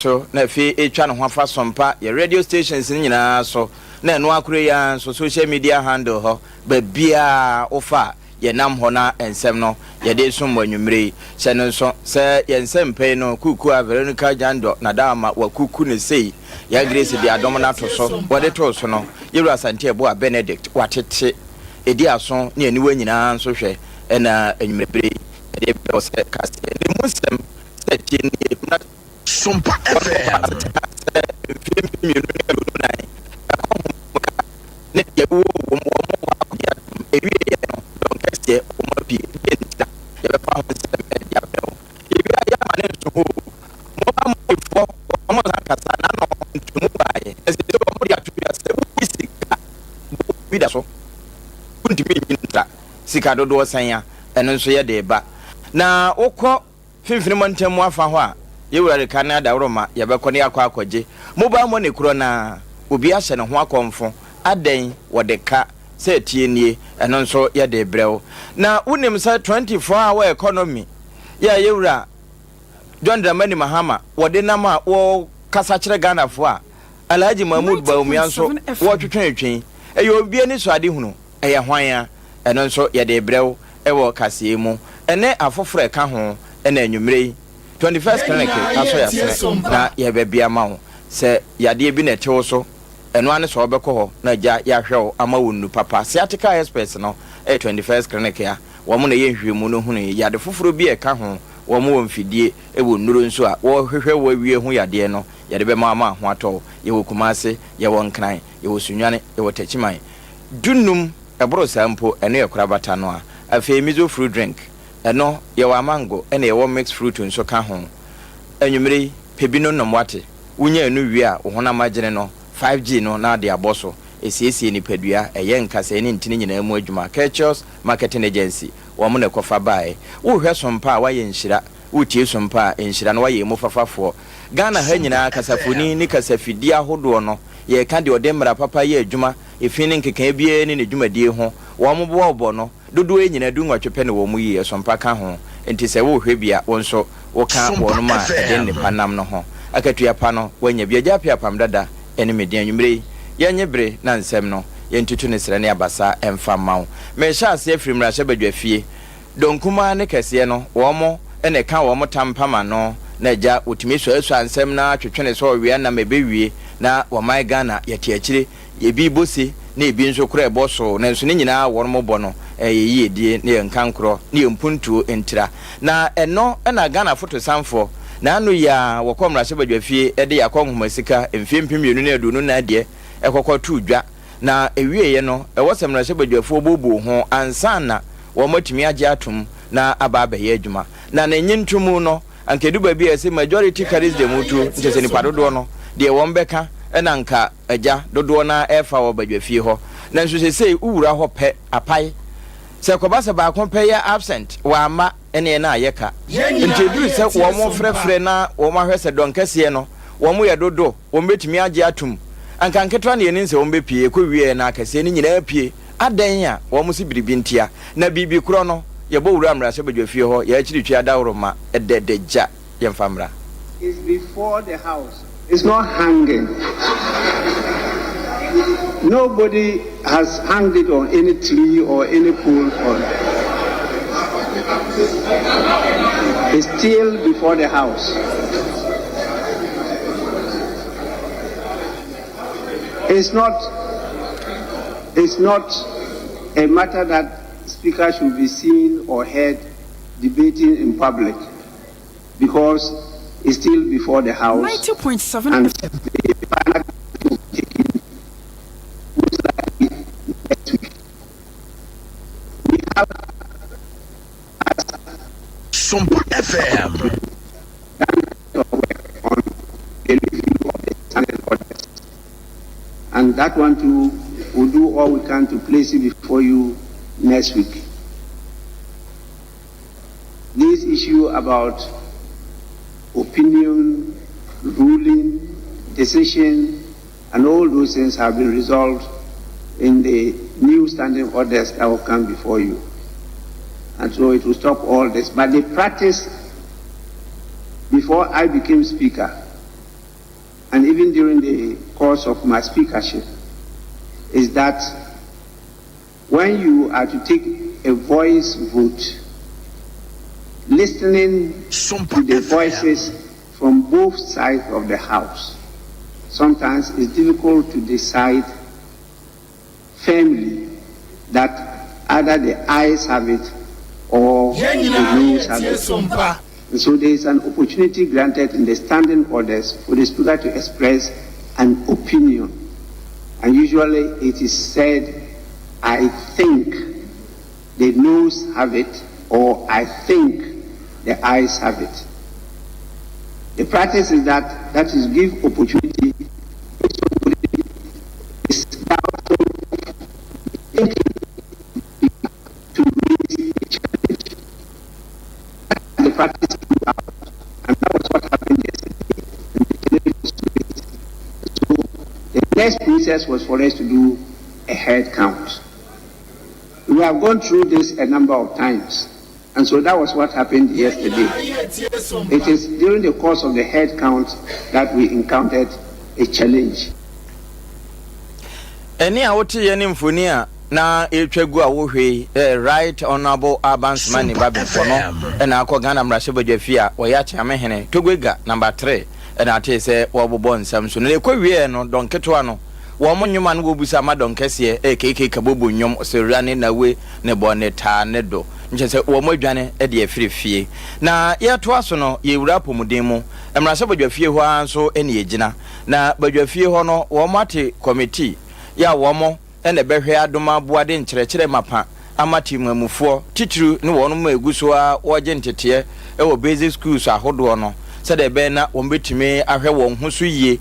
So na afei ɛretwa ne ho afa Sompa yɛ radio stations no nyinaa so na ɛno akoro yi ara nso social media handle hɔ baabiara wofa a yɛnam hɔ na nsɛm no yɛde resom wɔ anwummere yi. Hyɛ no nso sɛ yɛn nsɛmpa yi no kuku a Veronica Jandor na da ama wakuku ne sei yɛ Grace de adom no ato so wɔde too so no Yɛwura Asante Aboah Benedict watete ɛdi aso ne aniwa nyinaa nso hwɛ ɛna anwummere bere yi yɛde brɛ wo sɛ kaseɛ ne mu nsɛm sɛ tie nie na Sompa Wɔn FM. a wɔasetena sɛ mfeɛ 2024 ɛkɔ nhomka ne deɛ ɛwɔ wɔn wɔn wɔ akɔgye atom ɛwieɛ no dɔn kɛseɛ wɔn apue deɛ nti na yɛbɛfa ho nsɛm de abrɛ wo yɛwie a yɛama ne nso hoo mobile money foɔ wɔn san kasa na ano ntomu baeɛ na seesei wɔn de ato dwa sɛ wonni sika bɔ bi da so wontumi nyi ntra sika dodoɔ sɛn a ɛno nso yɛde ba na wokɔ Finfini mantam mu afa hɔ a, yɛ wura reka ne adaworoma yɛbɛkɔ na yɛakɔ akɔgye mobile money korɔ no ara, obi ahyɛ ne ho akɔmfo, adɛn wɔde ka sɛ tie nie, ɛno nso yɛde rebrɛ wo. Na wonim sɛ 24 hour economy yɛ a yɛ wura John Dramani Mahama wɔde nam a wɔkasa kyerɛ Ghanafoɔ a Alhaji Mahmood Bawumia nso 90.7 FM. wɔtwetwe retwe, ɛyɛ obi ani so adehunu, ɛyɛ hwan a? Ɛno nso yɛde rebrɛ wo wɔ kaseɛ mu ne afoforɔ a ɛka ho na anwummerɛ yi 21st Yɛn Clinic nyinaa asɔ yɛtie yɛasene Sompa. na yɛrebɛbea ama wo. Sɛ yadeɛ bi na ɛte wo so, ɛno ara ne sɛ wobɛkɔ hɔ na agya yɛahwɛ wo ama wo nnu papa. Sciatica experts no yɛ 21st Clinic a wɔn na ɛyɛ nhwehwɛmu no hunui yade foforɔ bi a ɛka ho. Wɔn wɔ mfidie wɔ nnuro nso a wɔhwehwɛ wo awie ho yadeɛ no yɛde bɛma wo ama ho atɔ wo. Yɛwɔ Kumase, yɛwɔ Nkran, yɛwɔ Sunyani, yɛwɔ Takyiman. Dunum. Ɛboro saa mpo, ɛno yɛ korabata no a. Afei miso fruit drink, ɛno yɛwɔ amango ɛna yɛwɔ mixed fruit nso ka ho. Anwummere yi, pɛ bi no nom wate. Wonya ɛno wie a, wo honam agyene no, 5G no na ade abɔ so. Ɛsiesie nipadua, ɛyɛ nkasɛɛ ne ntini nyinaa mu adwuma. Courteous Marketing Agency, wɔn na ɛkɔfa baeɛ. Worehwɛ sompa a, woayɛ nhyira. Woretie sompa a, nhyira no woayɛ emu fafafoɔ. Ghana ha Sompa nyinaa, kasafoni FM. ne kasafidie ahodoɔ no, yɛreka deɛ ɔde mmara papa yɛ adwuma, Efi ne nkekae biara nni ne dwumadie ho. Wɔn boa ɔbɔ no, dodoɔ yi nyinaa dunwɔtwe pɛ na wɔn mu yi ɛsompa ka ho. Enti sɛ worehwɛ bi a, wo nso woka Sompa wɔnom a ɛde FM. nnepa nam no ho. Akatua pa no, woanya bi. Agya Appiah Apam Dada ne me din. Anwumerɛ yi, yɛnnye bere na nsɛm no, yɛntutu ne serɛ ne abasa mfa mma wo. Merehyɛ aseɛ afiri mmarahyɛbadwafie. Dɔn kumaa ne kɛseɛ no, wɔn na ɛka wɔn tam pam ano, na agya wɔtumi suasua nsɛm no ara twetwe no sɛ ɔwea nam ɛbɛwie, na wɔman Ghana yɛte akyire. Ebi bɔ se na ebi nso kora ɛbɔ so, nanso ne nyinaa wɔnom bɔ no yɛ yiedie ne yɛn nkankorɔ ne yɛn mpuntuo ntira. Na ɛno na Ghana fotosanfoɔ na ano yi ara wɔkɔɔ mmarahyɛbadwafie de yɛ akɔnhoma sika mfeɛ 2024 deɛ ɛkɔkɔ too dwa. Na ɛwieɛ no ɛwɔ sɛ mmarahyɛbadwafoɔ booboo ho ansa na wɔn atumi agye atom na aba abɛyɛ adwuma. Na ne nye ntomu no anka ɛdu baabi a yɛse majority Yɛn carries the nyinaa mutuo yɛtie nkyɛ sɛ nipa Sompa. dodoɔ no deɛ wɔn bɛka na anka Agya, dodoɔ no ara ɛrefa wɔ badwafie hɔ. Nanso seesei wowura hɔ pɛ, apae. Sɛ ɛkɔba sɛ baako pɛ yɛ absent, wamma, ɛneɛ na ayɛ ka. Yɛn Nti nyinaa ɛduru sɛ yɛtie wɔn Sompa. frɛfrɛ na wɔn ahwɛ sɛ dɔn kɛseɛ no, wɔn yɛ dodo, wɔn bɛtumi agye atom. Anka nketewa na yɛnim sɛ wɔn bɛpue, ɛkɔ wieɛ na akɛseɛ no nyinaa pue. Adɛn a wɔn se biribi ntia? Na biribi korɔ no, yɛbɔ wura mmarahyɛbadwafie hɔ, yɛn akyiri twi adaworoma, ɛdɛdɛ gya. Yɛmfa mmra. Is before the house it's not hanging nobody has hanged it on any tree or any pole or it's still before the house it's not it's not a matter that speaker should be seen or heard debating in public because it's still before the house 90.7 and FM. the final will be taken most likely next week. We have Sompa FM. done work on the review of the standing orders. And that one too, we'll do all we can to place it before you next week. This issue about opinion, ruling, decision, and all those things have been resolved in the new standing orders that will come before you. And so it will stop all this. But the practice before I became speaker and even during the course of my speakership, is that when you are to take a voice vote, listening to the voices from both sides of the house, sometimes it's difficult to decide firmly that either the ayes have it or the noes have it. And so there is an opportunity granted in the standing orders for the speaker to express an opinion. And usually it is said, I think the noes have it, or I think the ayes have it. The practice is that that is give opportunity if somebody is doubtful thinking to raise a challenge. That's the practice throughout. And that was what happened yesterday. And the challenge was raised. So the next process was for us to do a head count. We have gone through this a number of times. And so that was what happened yesterday. It is during the course of the head count that we encountered a challenge. Ɛnne a woteeɛ ne mfoni a na ɛretwa gu a wohwɛ yi yɛ Right Honourable Alban Sumani Sompa Bagbin ɔno FM. na akɔ Ghana mmarahyɛbadwafie a ɔyɛ Akyeamehene, Togoega Number 3 na atee sɛ wɔrebobɔ nsɛm so. Na ɛkɔwieɛ no, dɔn ketewa no, wɔn nnwom a na wɔbusa ama dɔn kɛseɛ yɛ KK Kabobo nnwom, Ɔsɛwura ne Nawe ne Bɔ ne Taa ne Do. Nkyerɛ sɛ wɔn adwane de afiri fie. Na yɛretoa so no, yɛrewura apɔmuden mu. Mmarahyɛbadwafie hɔ ara nso na yɛgyina. Na badwafie hɔ no, wɔate kɔmitii yɛ a wɔn na ɛbɛhwɛ adom aboa de nkyerɛkyerɛ mapa ama temanmufoɔ, titiriw ne wɔn a ɛgu so ara wɔregye nteteɛ wɔ basic schools ahodoɔ no sɛdeɛ ɛbɛyɛ na wɔbɛtumi ahwɛ wɔn ho so yie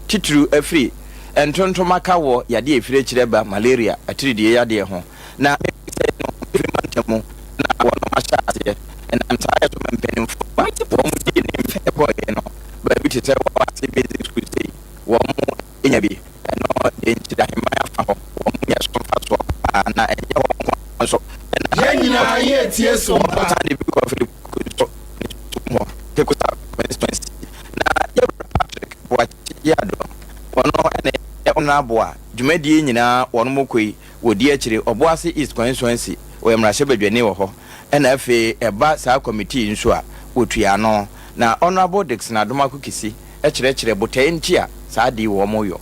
titiriw afiri ntontom aka wɔ yadeɛ a ɛfiri akyire ba, malaria, atiridie yadeɛ ho. Na sɛ no mfiri mantam mu na wɔnom ahyɛ aseɛ. Ɛnam saa yɛ so ma mpanimfoɔ a wɔn di ne mfɛ kɔeɛ no baabi te sɛ Wɔase Basic School sei, wɔn nya bi. Ɛno deɛ nkyiri ahemman afa hɔ wɔn nya so mfasoɔ paa na ɛnyɛ hɔ nko ara nso ɛna Yɛn nyinaa yɛretie wɔn Sompa. san de bi kɔ Afirikuku nso ne sukuu hɔ Tekusa constituency na yɛwura Patrick Boakye Yiadom wɔn ɛna ɛyɛ honourable a dwumadie nyinaa wɔn mo kɔ yi wɔdi akyire Obuasi East constituency ɔyɛ mmarahyɛbadwani wɔ hɔ ɛna afei ɛba saa committee nso a wɔtua ano na Honourable Dickson Adomako Kisi kyerɛkyerɛ botae nti a saa ade yi wɔn yɔ.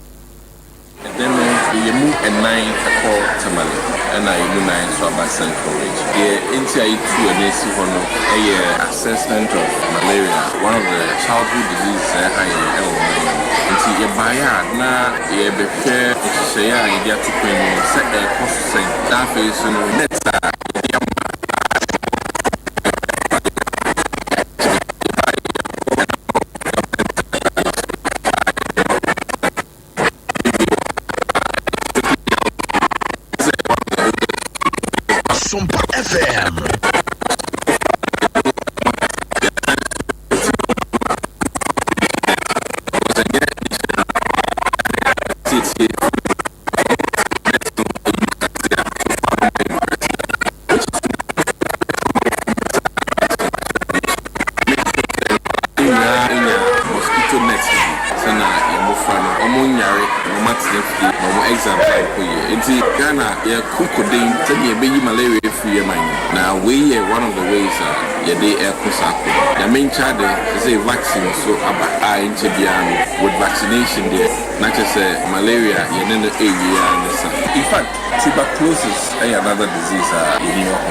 Ɛnnɛ no, yɛn mu nnan kɔ Tamale ɛna yɛn mu nnan nso aba Central Region. Deɛ enti a yɛtu ɛno asi hɔ no yɛ assessment of malaria, one of the childhood diseases a ɛha yɛn wɔ ɔman yi mu. Nti yɛbaeɛ a na yɛrebɛhwɛ nhyehyɛeɛ a yɛde ato kwan mu no sɛ ɛrekɔ so sɛn, na afei nso no net a yɛde ama Sompa FM. Nyinaa nya mosquito net bi sɛna yɛn mmɔfra no ɔmo nyare na ɔmo atena fie na ɔmo exams ankɔ yie. Nti Ghana yɛko koden sɛnea yɛbɛyi malaria afiri yɛn man mu, na wei yɛ one of the ways a yɛde ɛko saa ko no. Nyame nkyɛ de sɛ vaccine so aba a ɛnkyɛ biara no, with vaccination deɛ na kyerɛ sɛ malaria yɛne no ɛwie ara ne sa. In fact, tuberculosis ɛyɛ another disease a yɛni wɔ ho,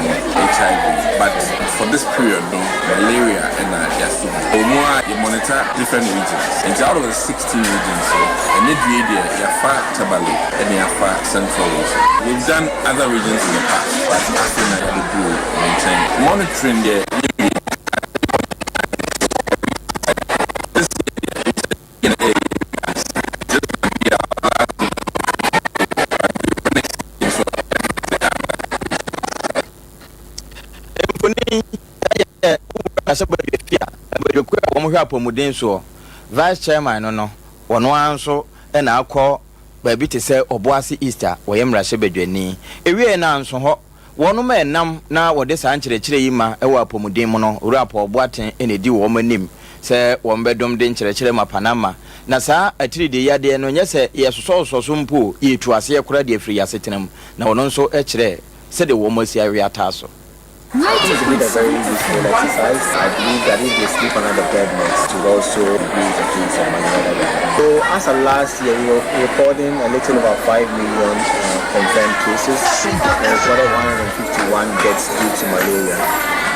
HIV, but for this period no, malaria ɛna yɛaso mu. Ɛwɔ mu a yɛ monitor different regions, nti out of the 16 regions no, ɛnɛ due deɛ yɛafa Tamale ɛne yɛafa Central Region. We've done other regions in the past, but afei na yɛabɛduru ne nkyɛn. Monitoring deɛ yɛwie this year, this might be our last next year so. Mfoni yɛ mmarahyɛbadwafie a abadwakuo a wɔhwɛ apɔmuden soɔ vice chairman no, wɔn ara nso na akɔ baabi te sɛ Ɔboase East a wɔyɛ mmarahyɛbadwani. Ewie na nso hɔ wɔn a ɛnam na wɔde saa nkyerɛkyerɛ yi ma wɔ apɔmuden mu no, Owura Paul Boateng na edi wɔn anim. sɛ wɔbɛdom de nkyerɛkyerɛ mapa no ama. Na saa atiridii yadeɛ no, nyɛ sɛ yɛsosɔsosɔ so mpo o, yɛtu aseɛ koraa de afiri yɛn asetena mu. Na ɔno nso kyerɛɛ sɛdeɛ wɔn asi awe ataa so. I think it's been a very useful exercise. I believe that if they sleep under the bed nets, it will also reduce the case of malaria that we have. So as of last year, we were recording a little over 5 million confirmed cases and recorded 151 deaths due to malaria.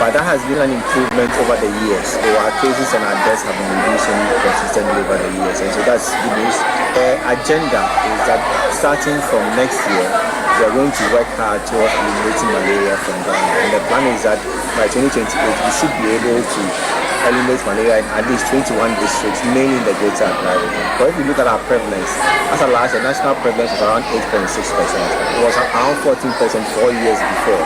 But that has been an improvement over the years. So our cases and our deaths have been reducing consistently over the years. And so that's good news. The agenda is that starting from next year, we are going to work hard towards eliminating malaria from Ghana. And the plan is that by 2028, we should be able to eliminate malaria in at least 21 districts, mainly in the Greater Accra region. But if you look at our prevalence, as of last year, national prevalence was around 8.6%. It was around 14% 4 years before.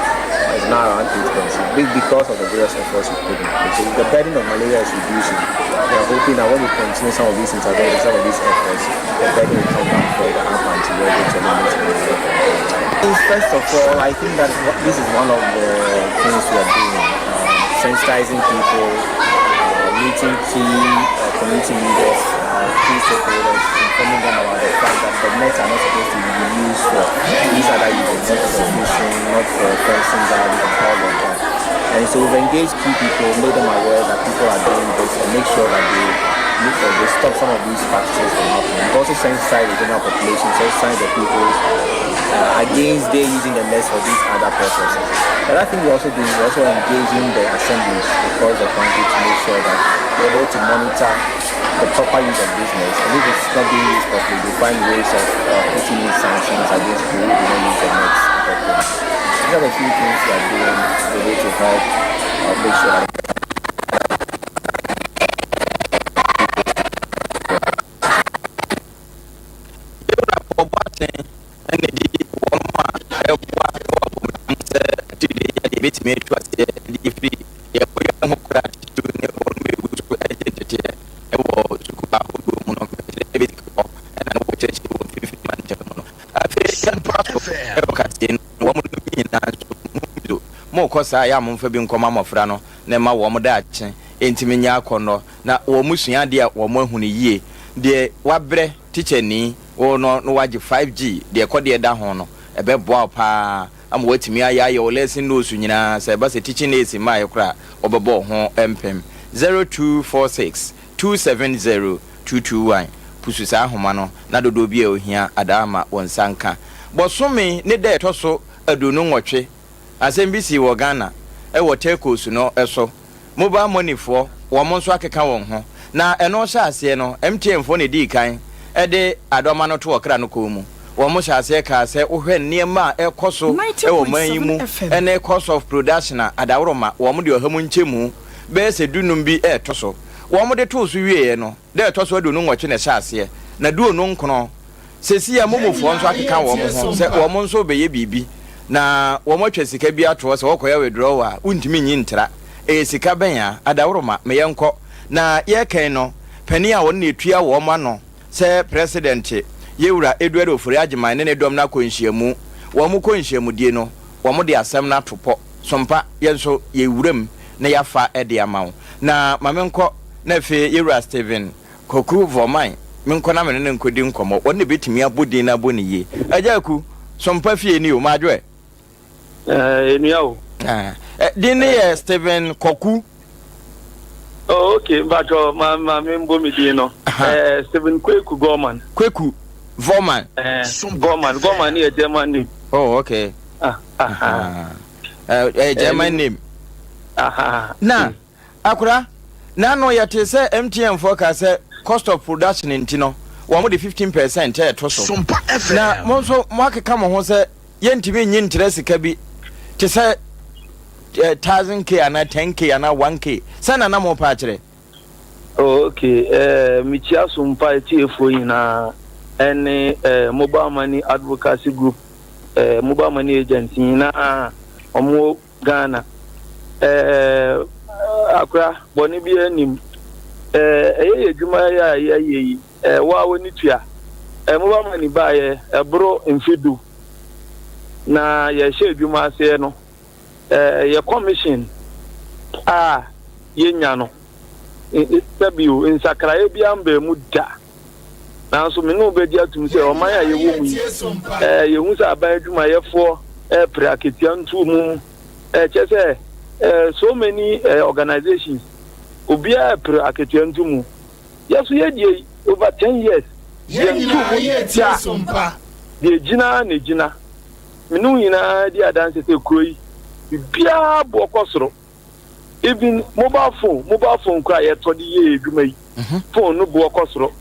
It's now around 8.6 because of the various efforts we put in place. So the burden of malaria is reducing. We are hoping that when we continue some of these interventions, some of these efforts, the burden will come down further up until we're able to eliminate malaria. First of all, I think that this is one of the things we are doing, sensitizing people, meeting key community leaders, key stakeholders, informing them about the fact that the nets are not supposed to be used for these other uses, not for fishing, not for fencing gardens and all of that. And so we've engaged key people, made them aware that people are doing this and make sure that they stop some of these practices from happening. We've also sensitized the general population, sensitized the people against they using the nets for these other purposes. The other thing we're also doing, we're also engaging the assemblies across the country to make sure that we're able to monitor the proper use of these nets. And if it's not being used properly, they find ways of putting in sanctions against people who do not use the nets properly. These are the few things we are doing to be able to help make sure that Yɛwura Ɔboaten ɛna di wɔn a ɛboa ɛwɔ apɔmuden sɛ atiridii yadeɛ ebɛtumi atu aseɛ de efiri yɛbɔ yɛn ho koraa, titiri ne wɔn mu egu so ɛgye nteteɛ ɛwɔ sukuu ahodoɔ mu no, mɛkyerɛ ebɛti kɔ ɛna ne wɔkyerɛkyerɛ wɔ mfimfini mantam mu no. Afei yɛntoa so ɛwɔ kaseɛ no wɔn no nyinaa nso mu so mokɔ saa yɛ a, momfa bi nkɔma mmɔfra no na ɛma wɔn daakye ntumi nyɛ akɔnnɔ na wɔn mu sua adeɛ a wɔn ahu no yie. Deɛ wabrɛ tikyani wɔn no na wagye 5G deɛ ɛkɔ deɛ da ho no, ɛbɛboa wo paa ama watumi ayɛ wo lesson notes nyinaa. Sɛ ɛba sɛ teaching aids mmaa yɛ koraa, wɔbɛbɔ wo ho mpem. 0246 270 221 pusu saa ahoma no na dodoɔ bi a ohia adaa ma wɔn nsa nka. Bɔsome ne da ɛtɔ so 28, asɛm bi si wɔ Ghana ɛwɔ telcos no ɛso, mobile money foɔ wɔn nso akeka wɔn ho na ɛno hyɛ aseɛ no, MTN foɔ na edii kan ɛde adɔma no to ɔkra no kɔn mu. Wɔn hyɛ aseɛ kaa sɛ wohwɛ nneɛma a ɛkɔ so ɛwɔ man yi mu ɛne cost of production a adaworoma wɔn de 100 mu nkyɛmu bɛyɛ sɛ 15 bi ɛɛto so. Wɔn de too so wieɛ no, dɛ ɛtɔ so 28 na ɛhyɛ aseɛ na 29 sɛsi a momofoɔ nso akeka wɔn ho sɛ wɔn nso bɛyɛ biribi na wɔn atwa sika bi atoɔ sɛ wɔkɔyɛ withdrawal a wontumi nyi ntra. Ɛyɛ sika bɛn a adaworoma meyɛ nkɔ na yɛkɛn no, panin a wɔn na etua wɔn ano sɛ President Yɛwura Edward Ofori Agyeman ne ne dɔm no akɔ nhyiamu. Wɔn kɔ nhyiamudie no, wɔn de asɛm no ato pɔ sompa. Yɛn nso yɛwura mu na yɛafa de ama wo na maame nkɔ na afei Yɛwura Stephen Koku Vɔman menkɔ na mene ne nkɔdi nkɔmmɔ. Wɔn na ebɛtumi abɔ din no abɔ ne yie. Agya Aku sompa fie ni o maadwoɛ. Enua o. Din ne yɛ Stephen Kɔku. Oh, okay, mpatsɔ ma ma mi mbɔ mi din no. Stephen Kweku Gorman. Kweku Vorman. Gorman, Gorman yɛ German name. Oh, okay. Ah, ah. German name. Aha. Na akora n'ano yɛte sɛ MTN foɔ ka sɛ cost of production nti no wɔn de 15% ɛɛto so, na mo nso mo akeka mo ho sɛ yɛntumi nyi nkyerɛ sika bi te sɛ 1000K anaa 10K anaa 1K sɛ na mo pa akyerɛ. Oh, okay. Mekyia so mpa etiefoɔ nyinaa ɛne mobile money advocacy group, mobile money agent nyinaa ɔmo Ghana. Akora bɔne bi anim. Ɛyɛ yɛ adwuma yɛ a yɛyɛ yi, wo a w'ani tua. Mobile money baayɛ ɛboro mfe 10 na yɛhyɛ adwuma aseɛ no, yɛ commission a yɛnya no. Sɛbi o, nsakraeɛ biara mbaa mu da. Nanso me ne wo bɛgye atum sɛ ɔman a yɛwɔ mu yi, yɛhu sɛ aban adwumayɛfoɔ repere akatua ntomu. Kyerɛ sɛ, so many organizations, obiara repere akatua ntomu. Yɛ so yɛdeɛ yi, over 10 years, yɛnto mu da. Deɛ gyina na gyina. Me ne wo nyinaa di adanse sɛ kuro yi, biribiara boɔ kɔ soro. Even mobile phone koraa yɛtɔ de yɛ adwuma yi, phone no boɔ kɔ soro.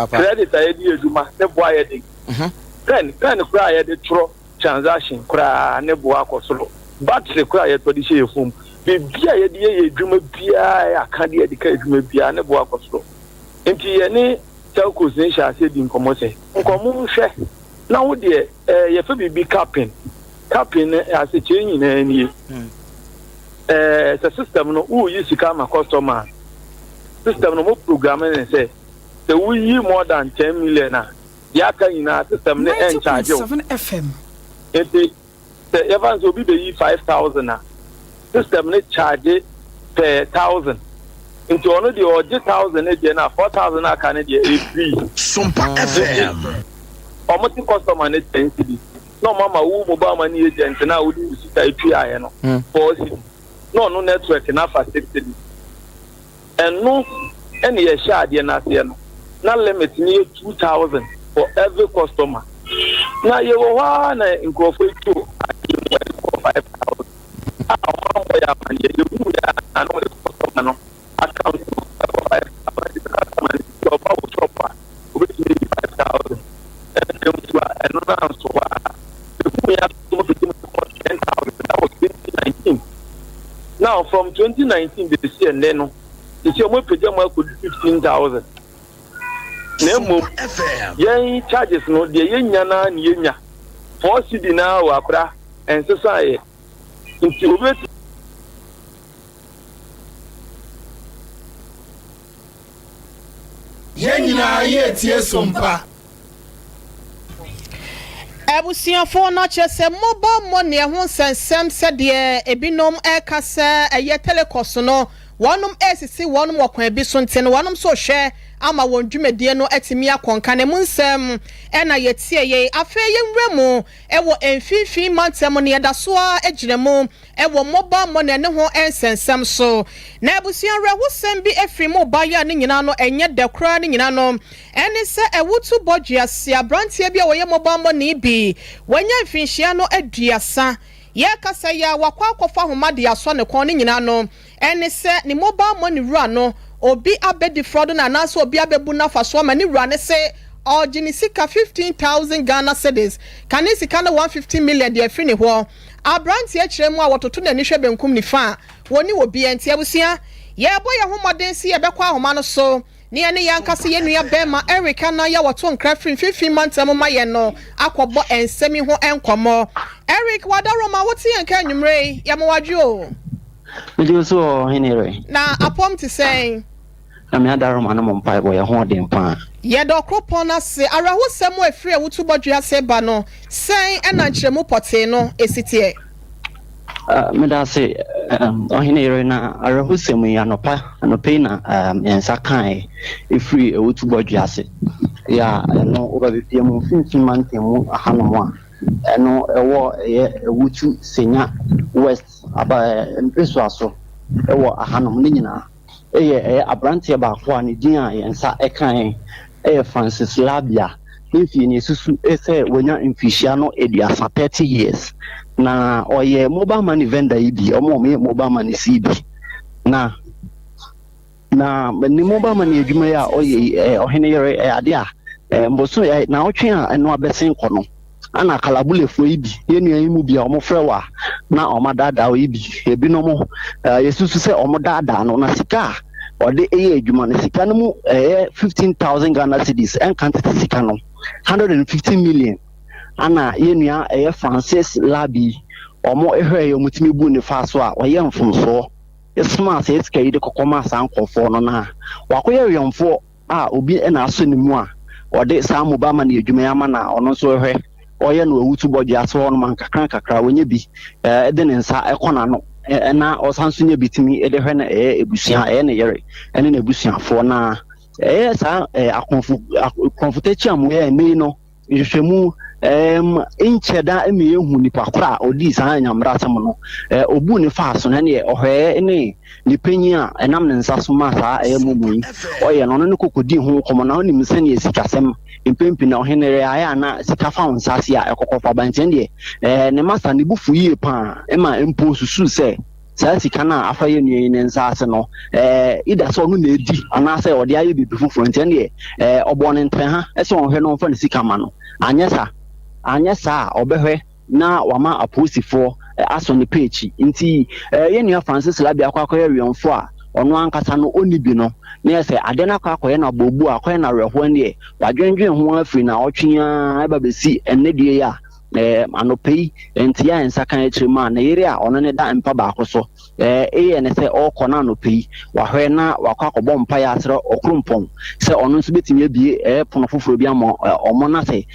Credit a yɛde yɛ adwuma ne boɔ ayɛ den. Pen koraa a yɛde twerɛ transaction koraa ne boɔ akɔ soro. Battery koraa a yɛtɔ de hyɛ yɛ phone, biribi a yɛde yɛ yɛ adwuma biara, yɛ aka de yɛde ka adwuma biara ne boɔ akɔ soro. Nti yɛne telcos ne hyɛ ase di nkɔmmɔ sɛ nkɔmmɔ nhwɛ na wo deɛ yɛfɛ biribi capping. Capping no asekyerɛ nyinaa nie: sɛ system no woyi sika ama customer, system no mo program ne sɛ woyi more than 10 million a, deɛ aka nyinaa system no ɛncharge wo. Nti sɛ yɛfa sɛ obi bɛyi 5,000 a, system no charge per thousand. Nti ɔno deɛ ɔgye thousand ne deɛ na 4,000 aka ne deɛ ɛyɛ free. Sompa FM. Ɔmo te customer ne 10 cedis na ɔmo ama wo mobile money agent na wode wo sika etuaeɛ no 4 cedis, na ɔno network n'afa 6 cedis. Ɛno ɛna yɛhyɛ adeɛ n'aseɛ no na limit no yɛ 2,000 for every customer. Na yɛwɔ hɔ ara na nkurɔfoɔ etu adeɛ mu ɛde kɔ 5,000 a ɔmo ambɔ yɛ amaneɛ. Yɛhu yɛ a na wɔde customer no account no ɛkɔ 5,000. Ɛde customer no sɛ ɔba wɔ shop a, obetumi yi 5,000. Ɛnna nso a ɛno na nso hɔ a ehu yɛ ato fiti mu kɔ 10,000. That was 2019. Now from 2019 de si ɛnɛ no sisi ɔmo apagya mu akɔdu 15,000. Na mmom yɛn charges no deɛ yɛnya naa ne yɛnya 4 cedi naa wɔ akora ɛnsesa yɛ. Nti obi eti. Yɛn nyinaa yɛtie Sompa. Abusuafoɔ no kyerɛ sɛ mobile money ɛho nsɛnsɛm, sɛdeɛ ebinom ɛka sɛ ɛyɛ telcos no wɔnom ɛsisi wɔnom wɔ kwan bi so, nti no wɔnom nso hwɛ ama wɔn dwumadie no atumi akɔnka ne mu nsɛm. Ɛna yɛtie yɛ afei yɛnwura mu ɛwɔ mfimfini mantam no, yɛda so a gyina mu ɛwɔ mobile money ne ho nsɛnsɛm so. Na abusua, awerɛhosɛm bi afiri mu baeɛ a ne nyinaa no ɛnyɛ dɛ koraa. Ne nyinaa no ɛne sɛ Awutu Bɔdwease aberanteɛ bi a wɔyɛ mobile money bi, wɔanya mfinhyia no 30, yɛrekasa yi a wakɔ akɔfa ahoma de asɔ ne kɔn. Ne nyinaa no ɛne sɛ ne mobile money wura no, obi abɛdi fraud no anaasɛ obi abɛbu n'afa so ama ne wura ne sɛ ɔgye ne sika 15,000 Ghana cedis, kane sika no 150 million deɛ afiri ne hɔ. Aberanteɛ kyerɛ mu a wɔtoto n'ani hwɛ benkum nifa a wɔne wɔ bia. Nti abusua, yɛrebɔ yɛn ho mmɔden si yɛbɛkɔ ahoma no so ne yɛne yɛn ankasa yɛn nua bɛrima Eric anan yɛ wɔto nkra firi mfimfini mantam ma yɛn no akɔbɔ nsɛm yi ho nkɔmmɔ. Eric Wadaroma, wote yɛn ka anwummerɛ yi, yɛma wadwo o. Megye so, ɔhene rɛ. Na apɔm te sɛn? Na me adaroma no mo mpaebɔ yɛ ho ɔden paa. Yɛda ɔkoropɔn no ase. Awerɛhosɛm a ɛfiri Awutu Bɔdwe ase ba no, sɛn ɛna nkyerɛmu pɔtee no ɛsi teɛ? Meda ase, ɔhene yere. Na awerɛhosɛm yi, anɔpa yi na yɛn nsa kae ɛfiri Awutu Bɔdwe ase yɛ a ɛno wobɛbɛpia mu mfimfini mantam mu ahanom a ɛno ɛwɔ ɛyɛ Awutu Senya West aba mpesua so ɛwɔ ahanom. Ne nyinaa ɛyɛ aberanteɛ baako a ne din a yɛn nsa ɛkae ɛyɛ Francis Labia. Ne mfie ne esusu sɛ wanya mfirihyia no 30, 30 years, na ɔyɛ mobile money vendor yi bi, ɔmo a ɔmo yɛ mobile money si bi. Na ne mobile money adwuma yi a ɔyɛ yi, ɔhene yere, ɛyɛ ade a mboso na ɔtwe a ɛno abɛsen kɔ no ana kalabulefoɔ yi bi, yɛn nua yi mu bi a ɔmo frɛ wɔ a na ɔmo adaadaa yi bi, ebinom yɛsusu sɛ ɔmo daadaa no. Na sika a ɔde ɛyɛ adwuma no, sika no mu ɛyɛ 15,000 Ghana cedis, ɛnka tete sika no 150 million. Ana yɛn nua ɛyɛ Francis Labi, ɔmo ɛhwɛ yɛ ɔmo tumi bu ne fa so a ɔyɛ mfomsoɔ ɛsoma sɛ sika yi de kɔkɔ maa saa nkɔfoɔ no, na wakɔyɛ wɛmfoɔ a obi ɛna asɔ ne mu a ɔde saa mobile money adwuma yi ama, na ɔno nso hwɛ ɔyɛ no Awutu Bɔdwe ase hɔ nom nkakra nkakra wɔnyɛ bi ɛde ne nsa ɛkɔ n'ano. na ɔsan nso nya bi tumi de hwɛ na ɛyɛ abusua, ɛyɛ ne yere ne n'abusuafoɔ. Na ɛyɛ saa akɔnfo akɔnfotakyi a moyɛ ɛnɛ yi no, nhwehwɛmu nkyɛ da ma yɛhu nipa koro a ɔdii saa anyammerɛ asɛm no. Ɔbuu ne faa so no, ɛneɛ ɔhwɛɛ ne ne panyin a ɛnam ne nsa so maa saa ɛyɛ momo yi ɔyɛ no, ɔno ne kɔkɔdii ho nkɔmmɔ. Na ɔnim sɛdeɛ sikasɛm mpɛn na ɔhene rɛ ayɛ a na sika fa wo nsa ase a ɛkɔkɔ fa ba. Nti ɛndeɛ ne masa ne bo fu yie paa, ɛma mpo susuu sɛ saa sika no a afa yɛ nua yi ne nsa ase no, ida sɛ ɔno na edi anaasɛ ɔde ayɛ biribi foforɔ. Nti ɛndeɛ ɔbɔɔ ne ntrɛha sɛ ɔnhwɛ na ɔmfa ne sika ma no, anyɛ saa a ɔbɛhwɛ na wama apolisifoɔ asɔ ne pɛ akyi. Nti yɛn nua Francis Labi akɔ akɔyɛ wiɔnfo a ɔno ankasa no ɔnni bi no, na yɛ sɛ adeɛ no akɔ akɔyɛ no abɔbu a akɔyɛ no awerɛhoɔ. Deɛ wadwendwen ho afiri na ɔtwe ara ɛba bɛsi ɛnnɛ due yi a anɔpa yi nti a nsa kan akyire mu a ne yere a ɔno ne da mpa baako so ɛyɛ ne sɛ ɔrekɔ no anɔpa yi, wahwɛ na wakɔ akɔbɔ mpaeɛ asrɛ Ɔkrompɔn sɛ ɔno nso bɛtumi abie pono foforɔ bi ama ɔmo, na sɛ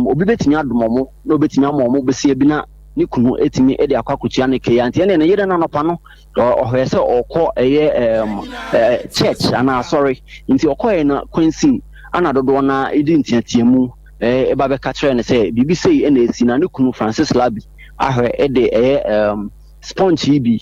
obi bɛtumi adom ɔmo na obɛtumi ama ɔmo bɛsia bi na ne kunu etumi de akɔ akɔtua ne kɛyɛ. Nti ɛne ne yere no anɔpa no ɔhwɛ sɛ ɔkɔ ɛyɛ church anaa asɔre. Nti ɔkɔɛ no kwansin ana dodoɔ na ɛdi nteateamu ɛba bɛka kyerɛ no sɛ biribi sei ɛna esi, na ne kunu Francis Labi ahwɛ ɛde ɛyɛ sponge yi bi,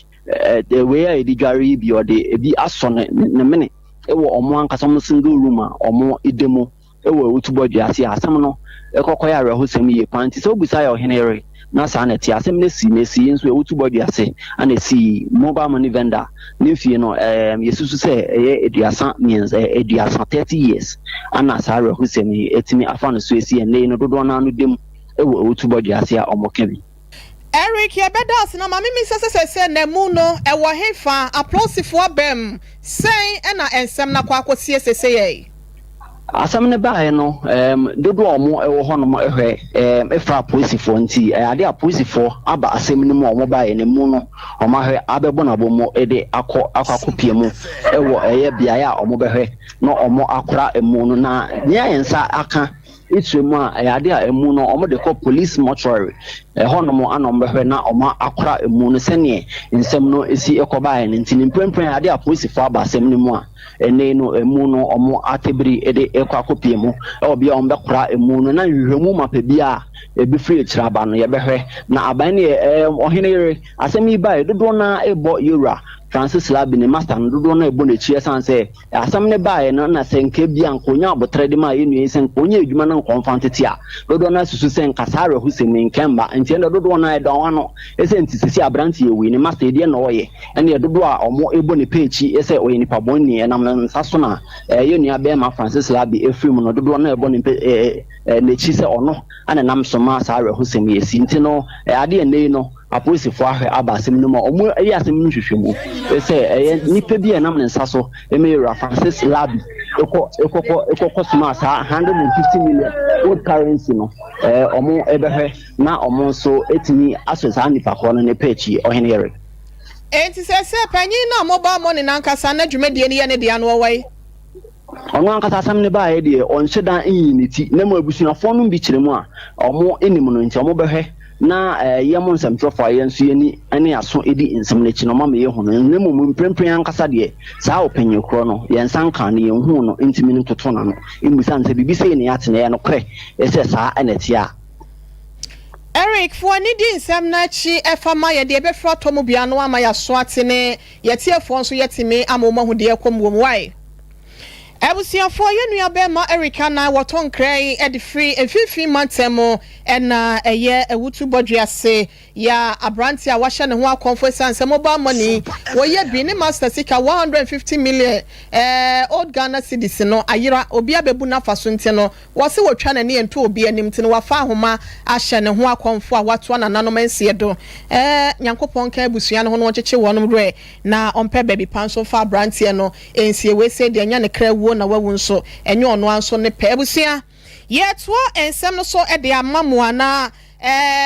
wei a yɛde dware yi bi, ɔde ebi asɔ ne mene ɛwɔ ɔmo ankasa ɔmo single room a ɔmo ɛda mu ɛwɔ Ewutu Bɔdwe ase. A asɛm no ɛkɔkɔ yɛ awerɛhosɛm yie paa. Nti sɛ obisa yɛ ɔhene yere na saa na ɛte, asɛm no si na esi nso Ewutu Bɔdwe ase ana esi. Mobile money vendor ne mfie no yɛsusu sɛ ɛyɛ 33, 30, 30 years ana saa awerɛhosɛm yi etumi afa no so esi. Ɛnɛ yi no dodoɔ naa no dem ɛwɔ Ewutu Bɔdwe ase a ɔmo ka bi. Eric, yɛbɛda ase. Na maame mi sɛ na mu no ɛwɔ he fa apolisifoɔ abɛm sɛn ɛna nsɛm no akɔ akɔsie sese yɛ? Asɛm no baeɛ no, dodoɔ a ɔmo ɛwɔ hɔnom ɛhwɛ ɛfra apolisifoɔ. Nti ɛyɛ ade a apolisifoɔ aba asɛm no mu a ɔmo baeɛ no mu no, ɔmo ahwɛ abɛbɔ n'abɔ mu de akɔ akɔpie mu ɛwɔ ɛyɛ beaeɛ a ɔmo bɛhwɛ na ɔmo akora emu no. Na nea yɛn nsa aka etire mu a ɛyɛ ade a emu no ɔmo de kɔ police mortuary ɛhɔnom ana ɔmo bɛhwɛ na ɔmo akora emu no sɛneɛ nsɛm no esi ɛkɔ baeɛ no. Nti ne mprempren ade a apolisifoɔ aba asɛm no mu a ɛnɛ no emu no ɔmo atebiri de ɛkɔ akɔpie mu ɛwɔ bea a ɔmo bɛkora emu no. Na nhwehwɛmu mapa bi a ebi firi akyire aba no, yɛbɛhwɛ na aban no yɛ ɔhene yere asɛm yi baeɛ, dodoɔ naa ɛbɔ yɛwura Francis Labi ne master no, dodoɔ no ɛbɔ n'akyi, ɛsan sɛ asɛm ne baeɛ no na sɛ nka bi a nka onya abotare de ma yɛ nua yi sɛ nka onya adwuma no nka ɔmfa ntete a, dodoɔ no asusu sɛ nka saa awerɛhosɛm yi nka mba. Nti ɛnna dodoɔ no ɛdɔn ano ɛsɛ nti sisi aberante yɛ wei ne master deɛ na ɔyɛ ɛnna dodoɔ a ɔmo ɛbɔ ne pɛ akyi ɛsɛ ɔyɛ nipa bɔnni ɛnam ne nsa so na ɛyɛ nua bɛrima Francis Labi efiri mu no, dodoɔ no ɛbɔ ne mpɛ ɛɛ ɛɛ n'akyi sɛ ɔno ana nam so ma saa awerɛhosɛm yi esi. Nti no adeɛ nne yi no apolisifoɔ ahwɛ aba asɛm no mu a ɔmo ɛyɛ asɛm no nhwehwɛ mu sɛ ɛyɛ nipa bi a ɛnam ne nsa so ɛmɛ yɛwura Francis Labi ɛkɔ ɛkɔkɔ ɛkɔkɔ soma saa 150 million old currency no, ɔmo ɛbɛhwɛ na ɔmo nso ɛtumi asɔ saa nipa korɔ no ne pɛ akyi, ɔhene yɛrɛ. Enti sɛ panyin no a mobile money nankasa na dwumadie no yɛ ne dea no, wɔwɔ yi? Ɔno ankasa asɛm ne baeɛ deɛ, ɔnhyɛ dan nyi ne ti, na mu abusuafoɔ no bi kyerɛ mu a ɔmo anim no. Nti ɔmo bɛhwɛ na yɛ mo nsɛmtwerɛfoɔ a yɛn nso yɛni ne aso di nsɛm no akyi no ɔma ma yɛhu no. Na mmom mprempren ankasa deɛ, saa ɔpanyin korɔ no yɛn nsa nka no, yɛnhu no, ntumi no ntoto n'ano mmisa no sɛ biribi sei ne yɛate na ɛyɛ nokorɛ sɛ saa ɛna ɛteɛ a. Eric, fo ani di nsɛm no akyi ɛfa ma yɛde ɛbɛfiri atɔ mu bia no ama yɛaso ate ne yɛtiefoɔ nso yɛtumi ama wɔn ahu deɛ ɛkɔ mu wɔ mu wae. Abusuafoɔ, yɛn nua bɛrima Eric Anan wɔtɔ nkra yi de firi Mfimfini Mantam mu, ɛna ɛyɛ Awutu Bɔdwe ase yɛ aberante a wahyɛ ne ho akɔmfo ɛsiane sɛ mobile money wɔyɛ bi ne master sika 150 million old Ghana cedis no ayera, obi abɛbu n'afa so. Nti no wɔse wɔtwa n'ani nto obi anim, nti no wafa ahoma ahyɛ ne ho akɔmfo a watoa nananom nseɛ do. Nyankopɔn ka abusua no ho no, wɔnkyekye wɔn werɛ na ɔmpɛ baabi pa nso mfa aberanteɛ no nsie. Wei sɛ deɛ ɛnyɛ ne kra wuo na wawu nso ɛnyɛ ɔno nso ne pɛ. Abusua, yɛtoa nsɛm no so de ama mu ana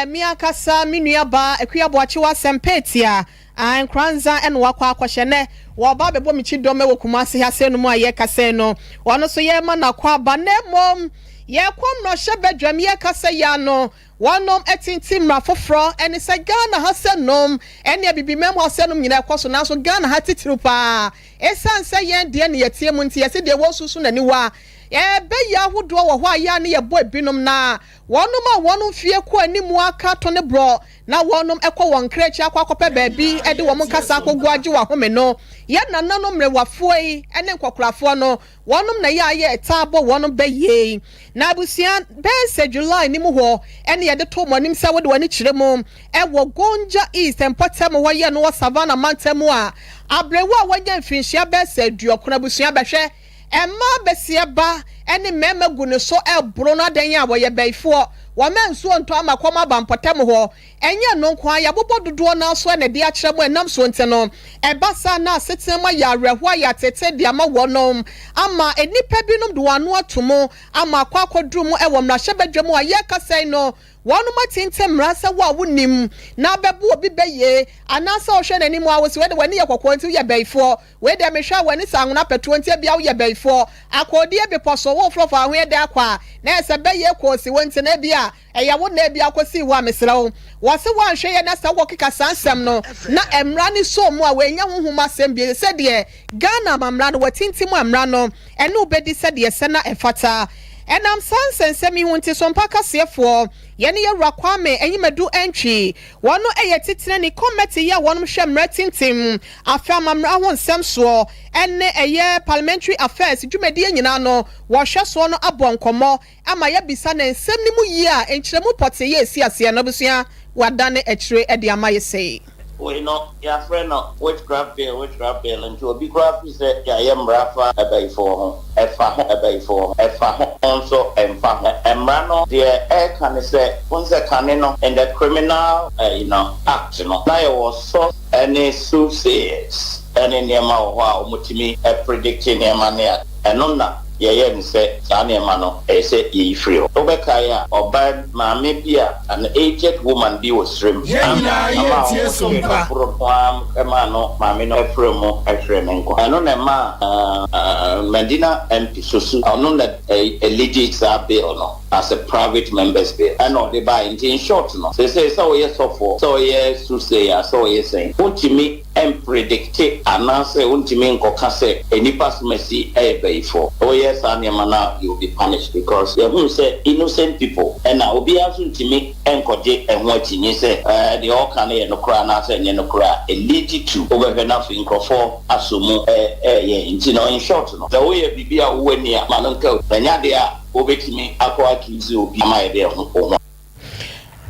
mi ankasa me nua baa Akua Boakye wɔ asɛm pɛɛtia Nkoranza ɛna wakɔ akɔhyɛ nɛ wɔba abɛbɔ me kyi dɔm wɔ Kumase ha sɛ no mu a yɛkasa no, ɔno nso yɛma no akɔ aba. Na mmom yɛkɔ mmarahyɛ badwam, yɛkasa yi ano. wɔnom atintim mmara foforɔ ɛne sɛ Ghana ha sɛ nom ɛne Abibiman mu ha sɛ nom nyinaa ɛkɔ so nanso Ghana ha titiriw paa ɛsiane sɛ yɛn deɛ ne yɛteɛ mu nti yɛse deɛ wɔsusu n'aniwa ɛbɛyɛ ahodoɔ wɔ hɔ a yɛ a ne yɛbɔ ebinom na wɔnom a wɔn mfie kɔ anim aka to ne borɔ na wɔnom kɔ wɔn nkra akyi akɔ akɔpɛ baabi de wɔn nkasa akɔgu agye wɔn ahome no, yɛn nananom mmerewafoɔ yi ne nkɔkorafoɔ no, wɔnom na yɛ a yɛ taa bɔ wɔn bɛ yei. Na abusua, bɛyɛ sɛ July no mu hɔ ne yɛde too mo anim sɛ wode w'ani kyerɛ mu wɔ Gonja East mpɔtam hɔ yɛ no wɔ Savannah mantam mu a, aberewa a wanya mfirinhyia bɛyɛ sɛ aduokron abusua bɛhwɛ Mmaa basia ba ne mmarima gu ne so reboro no adɛn a wɔyɛ bayifoɔ? Wɔma nsuo ntɔ ama kɔm aba mpɔtam hɔ. Ɛnyɛ ɛno nko ara, yɛabobɔ dodoɔ no ara so na ɛde akyerɛ mo ɛnam soɔ nti no, ɛba saa na asetena mu ayɛ awerɛhoɔ ayɛ ateetee de ama wɔnom ama nnipa binom de wɔn ano ato mu ama akɔ akɔduru mu wɔ mmarahyɛbadwa mu a yɛrekasa yi no wɔnom atintim mmara sɛ wo a wonim na abɛbo obi bɛyie anaasɛ wohwɛ n'anim a wose wei de w'ani yɛ kɔkɔɔ nti woyɛ bayifoɔ. Wei deɛ mehwɛ a w'ani sɛ anwona pɛtoɔ nti ebia woyɛ bɛyifoɔ. Akɔɔdie bepɔ so woforo fa ahoyɛ dɛ akɔ a na ɛyɛ sɛ bɛyɛ kɔɔsi wo nti na ebia ɛyɛ wo na ebia akɔsii hɔ a mesrɛ wo. Wɔse woanhwɛ yie na sɛ wokɔkeka saa nsɛm no na mmra no sɔ mu a woannya honhom asɛm bio sɛdeɛ Ghana amammra no watintim a mmra no ɛne wo bɛdi sɛdeɛ ɛsɛ na ɛfata. Ɛnam saa nsɛnsɛm yi ho nti Sompa kaseɛfoɔ yɛne Yɛwura Kwame Anyimadu Antwi wɔno yɛ titenani kɔmɛte yi a wɔnom hwɛ mmra tintim Afei amammra ho nsɛm soɔ ne ɛyɛ Parliamentary Affairs dwumadie nyinaa no wɔhwɛ soɔ no abɔ nkɔmmɔ ama yɛabisa na nsɛm no mu yie a nkyerɛmu pɔtee yɛ ɛsi aseɛ no abusua wɔadane akyire de ama yɛ sei. Wei no yɛafrɛ no witchcraft bill, witchcraft bill, nti obi koraa firi sɛ yɛayɛ mmara fa abayifoɔ ho, ɛfa ho, abayifoɔ ho, ɛfa ho nso ɛmfa ho. Mmara no deɛ ɛreka ne sɛ, wohu sɛ kane no in the criminal you know, act no, na yɛwɔ source ne soothsayers ne nneɛma wɔ hɔ a wɔtumi predicte nneɛma ne ade. Ɛno na yɛyɛɛ no sɛ saa nneɛma no ɛyɛ sɛ yɛyi firi hɔ. Wobɛkae a, ɔbaa maame bi a, an aged woman bi wɔ Srem, Yɛn nyinaa ama yɛretie wɔkyeree no Sompa. boro no ara maa no maame no frɛ mu hweree ne nkwa. Ɛno na ɛmaa Madina MP Sosu, ɔno na ɛleadi saa bill no. as a private members bill ɛna ɔde baeɛ nti in short no seesei sɛ woyɛ sɔfoɔ sɛ woyɛ soothsayer sɛ woyɛ sɛn wontumi mpredicte anaasɛ wontumi nkɔka sɛ nnipa asomasi yɛ bayifoɔ woyɛ saa nneɛma no a you will be punished because yɛhunu sɛ innocent people ɛna obiara nso ntumi nkɔgye ɛho akyinnye sɛ ɛɛ deɛ ɔreka no yɛ nokorɛ anaasɛ ɛnyɛ nokorɛ a ɛleadi to wobɛhwɛ no afei nkurɔfoɔ asɔ mu ɛɛyɛ nti no in short no sɛ woyɛ biribi a wowɔ ani a ma no nka ɛnyɛ adeɛ a Wobɛtumi akɔ accuse obi ama yɛde ɛho wo ho.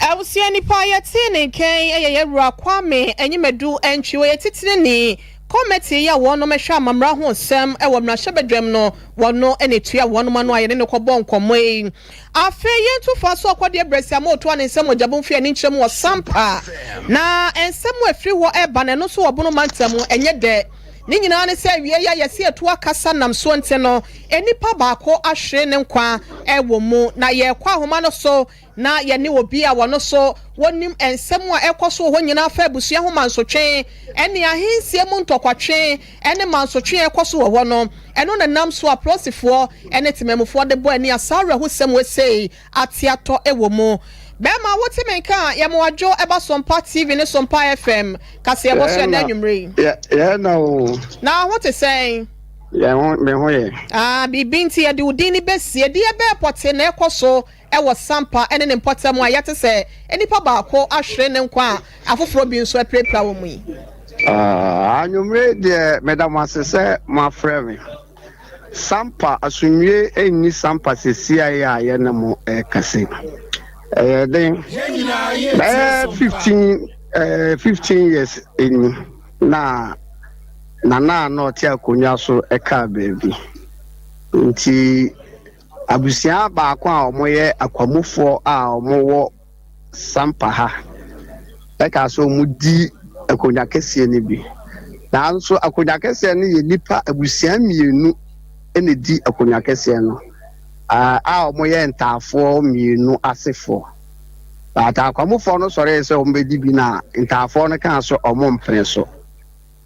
Abusua nipa a yɛtee ne nka yi yɛ Yɛwura Kwame Anyimadu Antwi. Ɔyɛ titenani kɔmɛtee yi a wɔnom hwɛ amammra ho nsɛm wɔ mmarahyɛbadwam no, wɔno na ɛtua wɔnom ano a yɛne no kɔbɔɔ nkɔmmɔ yi. Afei yɛntu fa so ɔkɔdeɛ Brɛsiama ɔtoa ne nsɛm wɔ Gyabomfie ani nkyerɛ mu wɔ Sampa. Na nsɛm a ɛfiri hɔ reba no ɛno nso wɔ Bono mantam ɛnyɛ dɛ. Ne nyinaa ne sɛ awiei a yɛse yɛtu akasa nam soɔ nti no, nnipa baako ahwere ne nkwa wɔ mu. Na yɛrekɔ ahoma no so na yɛne obi a ɔno nso wɔnim nsɛm a ɛkɔ so wɔ hɔ nyinaa fa abusua ho mansotwe ne ahensie mu ntɔkwatwe ne mansotwe a ɛkɔ so wɔ hɔ no. Ɛno na ɛnam so a polisifoɔ ne temanmufoɔ de bɔ ani a saa awerɛhosɛm wei sei ate atɔ wɔ mu. Bɛɛma wote me nka a, yɛ mo adwo ɛba Sompa TV ne Sompa FM kaseɛbɔ so ɛnɛ anwummere yi. Yɛ na o. Na ho te sɛn? Yɛn ho, me ho yɛ. Ah, biribi nti yɛde wo din no bɛsie. Deɛ bɛɛ pɔtee na ɛkɔ so wɔ Sampa ne ne mpɔtam a yɛate sɛ nnipa baako ahwere ne nkwa a afoforɔ bi nso apirapira wɔ mu yi? Ah, anwummere deɛ meda mo ase sɛ moafrɛ me. Sampa, asomdwie nni Sampa sesiai a yɛne mo rekasa yi. Ɛyɛ den. Bɛyɛ 15, eh, 15 years ni na Nana a na ɔte akonnwa so kaa baabi. Nti abusua baako a wɔyɛ akwamufoɔ a wɔwɔ Sampa ha kaa sɛ wɔdi akonnwa kɛseɛ no bi. Nanso akonnwa kɛseɛ no yɛ nnipa abusua mmienu na ɛdi akonnwa kɛseɛ no a wɔyɛ ntaafoɔ mmienu asefoɔ. But akwamufoɔ no sɔree sɛ wɔbɛdi bi na ntaafoɔ no kaa sɛ wɔmpene so.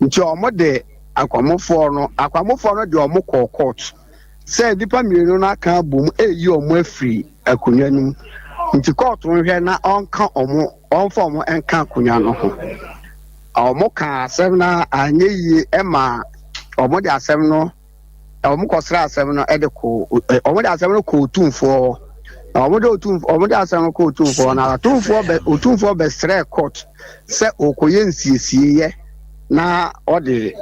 Nti wɔde akwamufoɔ no, akwamufoɔ no de wɔn kɔɔ court sɛ nnipa mmienu no aka abom reyi wɔn afiri akonnwa no mu. Nti kɔɔto nhwɛ na ɔnka ɔmo, ɔmfa ɔmo nka akonnwa no ho. Ɔmo kaa asɛm no anyɛ yie ma ɔmo de asɛm no, ɔmo kɔsrɛ asɛm no de kɔ, ɔmo de asɛm no kɔ otumfoɔ hɔ. Na ɔmo de otumfoɔ, ɔmo de asɛm no kɔ otumfoɔ hɔ na otumfoɔ bɛ, otumfoɔ bɛsrɛɛ court sɛ ɔkɔyɛ nsiesieɛ na ɔde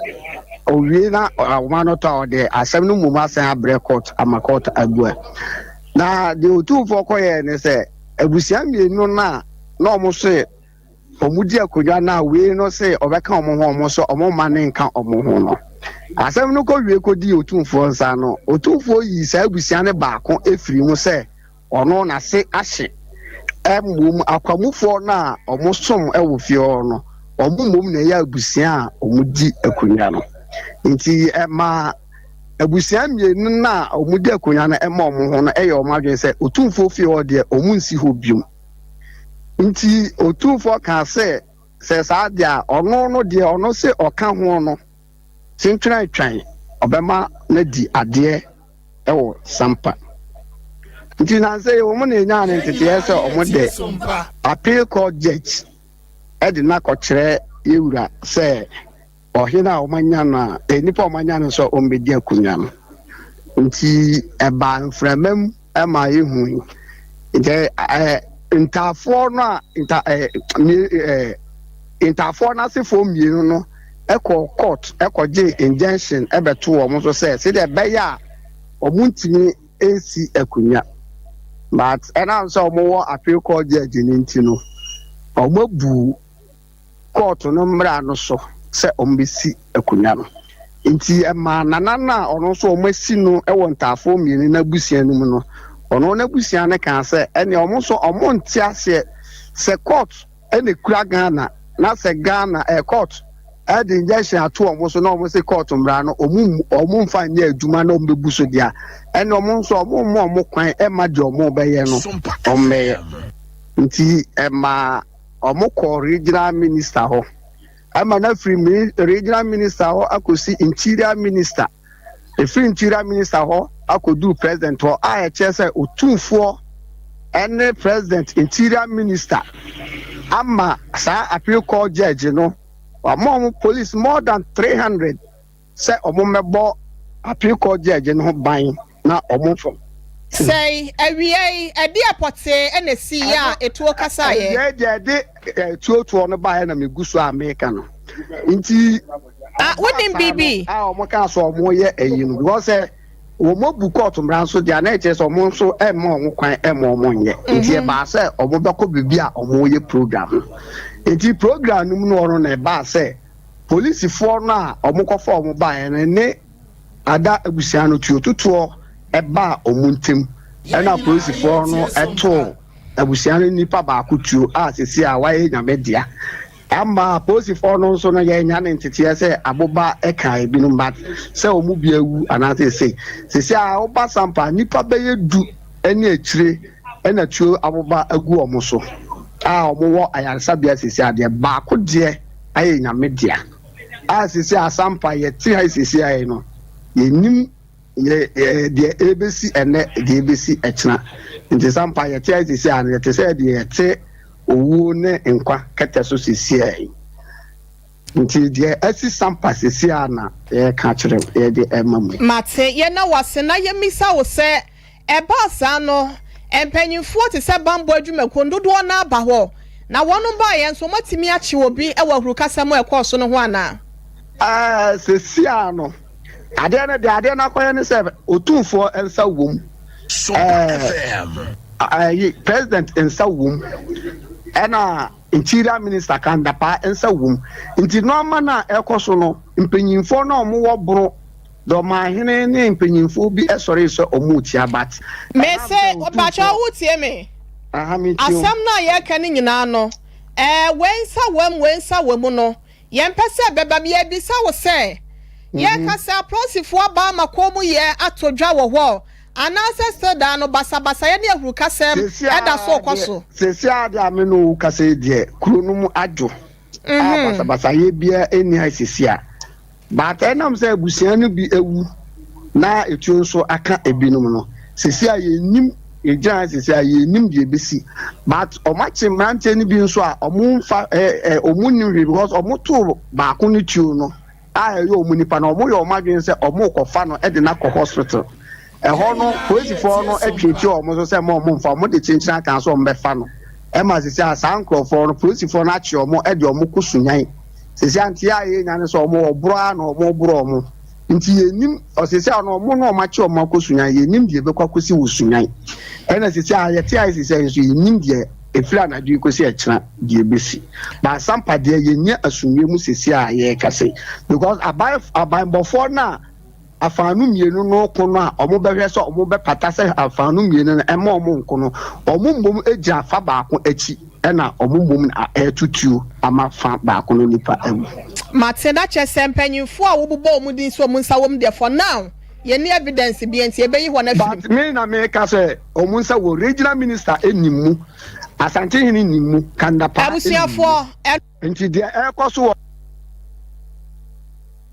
owie na ɔma no tɔ a ɔde asɛm no mmom asan abrɛ court ama court abua. Na deɛ otumfoɔ kɔyɛɛ ne sɛ abusua mmienu no a na ɔmo se ɔmo di akonnwa no a wei no se ɔbɛka ɔmo ho, ɔmo so ɔmo mma ne nka ɔmo ho no, asɛm no kɔwie kɔdii otumfoɔ nsa no, otumfoɔ yii saa abusua no baako efiri mu sɛ ɔno n'ase ahye. Mmom akwamufoɔ no a ɔmo som wɔ fie hɔ no, ɔmo mmom na ɛyɛ abusua a ɔmo di akonnwa no. Nti ɛma abusua mmienu no a ɔmo di akonnwa no ɛma ɔmo ho no ɛyɛ ɔmo adwene sɛ otumfoɔ fie hɔ deɛ, ɔmo nsi hɔ biom. Nti otumfoɔ kaa sɛ sɛ saa deɛ a, ɔno no deɛ ɔno se ɔka ho no tentwena twan ɔbɛma no di adeɛ ɛwɔ Sampa. Nti nansɛ yi wɔn na enyaa ne nteteɛ sɛ wɔn de appeal court judge ɛde n'akɔkyerɛ yɛwura sɛ ɔhene a wɔn anya no a nipa a wɔn anya no sɛ wɔn bɛdi akonnwa no. Nti ɛbaa mframa mu ɛma ehu yi. Nti ntaafoɔ no a nta ɛɛ mie ɛɛ ntaafoɔ n'asefoɔ mmienu no ɛkɔ court ɛkɔgye injunction ɛbɛto wɔn so sɛ sɛdeɛ ɛbɛyɛ a wɔn ntumi nsi akonnwa, but ɛnam sɛ wɔn wɔ appeal court judge ne nti no, wɔn abu court no mmara no so sɛ wɔn bɛsi akonnwa no. Nti ɛmaa nana no a ɔno nso wɔn asi no wɔ ntaafoɔ mmienu n'abusua no mu no, ɔno n'abusua no kaa sɛ ɛnea wɔn nso wɔn nte aseɛ sɛ court ɛna ekura Ghana na sɛ Ghana court ɛde injunction ato wɔn so na wɔn sɛ court mmara no wɔn mfa nyɛ adwuma na wɔn bɛbu so deɛ, ɛna wɔn nso wɔn mma wɔn kwan ɛma deɛ wɔn bɛyɛ no wɔn bɛyɛ. Nti ɛmaa wɔn kɔ regional minister hɔ, ɛma no afiri regional minister hɔ akɔsi interior minister, efiri interior minister hɔ akɔduru president hɔ, a ɛkyerɛ sɛ otumfoɔ ɛne president, interior minister ama saa appeal court judge no wama wɔn police more than 300 sɛ wɔn mmɛbɔ appeal court judge no ho ban na wɔn fam. Sɛi awia yi ɛde ɛpɔtee ɛna esi yɛ a etuo kasa yɛ. Awia deɛ ɛde etuo toɔ no baeɛ na megu so a meka no nti. Ah, wonim biribi. A wɔn kaa so wɔn yɛ ɛyi no because sɛ wɔn abu court mmara nso deɛ, ana ɛkyerɛ sɛ wɔn nso ɛmma wɔn kwan ɛmma wɔn nyɛ. Nti ɛbaa sɛ wɔn bɛkɔ biribi a wɔn yɛ program no. Nti program no mu no, ɔno na ɛbaa sɛ polisifoɔ no a wɔn kɔfa wɔn baeɛ no ne ada abusua no tuo totoɔ ɛbaa wɔn ntɛm, ɛna polisifoɔ no ɛtoo abusua no nipa baako tuo a sisi a wayɛ Nyame dea. Ama polisifoɔ no nso no yɛnya ne nteteɛ sɛ aboba ɛka ebinom, but sɛ wɔn bi awu anaasɛ sɛ sisi a ɔba Sampa, nipa bɛyɛ 10 ɛne akyire ɛna tuo aboba agu wɔn so a wɔn wɔ ayaresabea. Sisi adeɛ baako deɛ ayɛ Nyame dea a sisi a Sampa yɛte ha sisi ayɛ no, yɛnim yɛ deɛ ebesi ɛnɛ, deɛ ebesi ɛkyina. Nti Sampa yɛte ha sisi a yɛte sɛ deɛ yɛte owuo ne nkwa kɛtɛ so sisi yi. Nti deɛ asi Sampa sisi a na yɛka kyerɛ yɛde ɛma mu. Mate, yɛna wase na yɛmisa wo sɛ ɛbaa saa no, mpanyinfoɔ te sɛ bambɔ adwumakuo dodoɔ no aba hɔ na wɔn baeɛ nso wɔatumi akye obi wɔ ahurukasa mu a ɛkɔɔ so no ho anaa? Sisi a no adeɛ no deɛ, adeɛ no akɔyɛ ne sɛ otumfoɔ nsa wom, ɛɛ president nsa wom, ɛna interior minister Kandapa nsa wom. Nti nneɛma no a ɛkɔ so no, mpanyinfoɔ no a wɔwɔ boro dɔmahene ne mpanyinfoɔ bi sɔre sɛ wɔn tia, but. Mese ɔbàtwa wotie me. Asɛm no a yɛreka no nyinaa no, wei nsa wam, wei nsa wɔ mu no, yɛmpɛ sɛ bɛba bi. Yɛbisa wo sɛ yɛka sɛ apolisifoɔ aba ama kɔn mu yɛ ato dwa wɔ hɔ anaasɛ still daa no basabasayɛ ne ahurukasɛm ɛda so kɔ so? Sisi a deɛ ame no kasa yi deɛ, kuro no mu adwo a basabasayɛ biara ɛnni ha sisi a, but ɛnam sɛ abusua no bi ewu na etuo nso aka ebinom no, sisi a yɛnim. yɛgyina ha sisi a yɛnim deɛ ebesi, but ɔmo akye mmeranteɛ no bi nso a ɔmo nfa ɔmo nim hwee because ɔmo too baako no tuo no a ɛyɛ ɔmo nipa no, ɔmo yɛ ɔmo adwene sɛ ɔmo kɔfa no ɛde no akɔ hospital. Ɛhɔ no polisifoɔ no atwiatwi ɔmo so sɛ mo ɔmo nfa ɔmo de kyenkyen aka so ɔmo bɛfa no. Ɛma sisi a saa nkurɔfoɔ no, polisifoɔ no akye ɔmo ɛde ɔmo kɔ Sunyan. Sisi a nti a yɛnya ne sɛ ɔmo ɔboro a na ɔmo boro ɔmo, nti yɛnim ɔsisi a no ɔmo no ɔmo akye ɔmo akɔ Sunyan. Yɛnim deɛ ɛbɛkɔ akɔsi wɔ Sunyan. Ɛna sisi a yɛte ayɛ sisi a nso yɛnim deɛ efiri anadwo yi kɔsi ɛkyina deɛ ebesi baasa deɛ yɛnyɛ asomdwe mu sisi a yɛrekasa, because aban abanbɔfoɔ no a afaanu mmienu no ko no a ɔmo bɛhwɛ sɛ ɔmo bɛpata sɛ afaanu mmienu no ɛma ɔmo nko no, ɔmo mbom gyina fa baako akyi ɛna ɔmo mbom ɛɛtutuo ama fa baako no nipa awu. Mate. Na kyerɛ sɛ mpanyinfoɔ a wɔbobɔ wɔn din so wɔn nsa wɔm deɛ, for now yɛni evidence bi nti yɛbɛyi hɔ n'afiri. But me na meka sɛ ɔmo nsa wɔ. Regional minister enim mu, Asantehene nim mu, Kandapa. Abusuafoɔ. Nti deɛ ɛrekɔ so wɔ.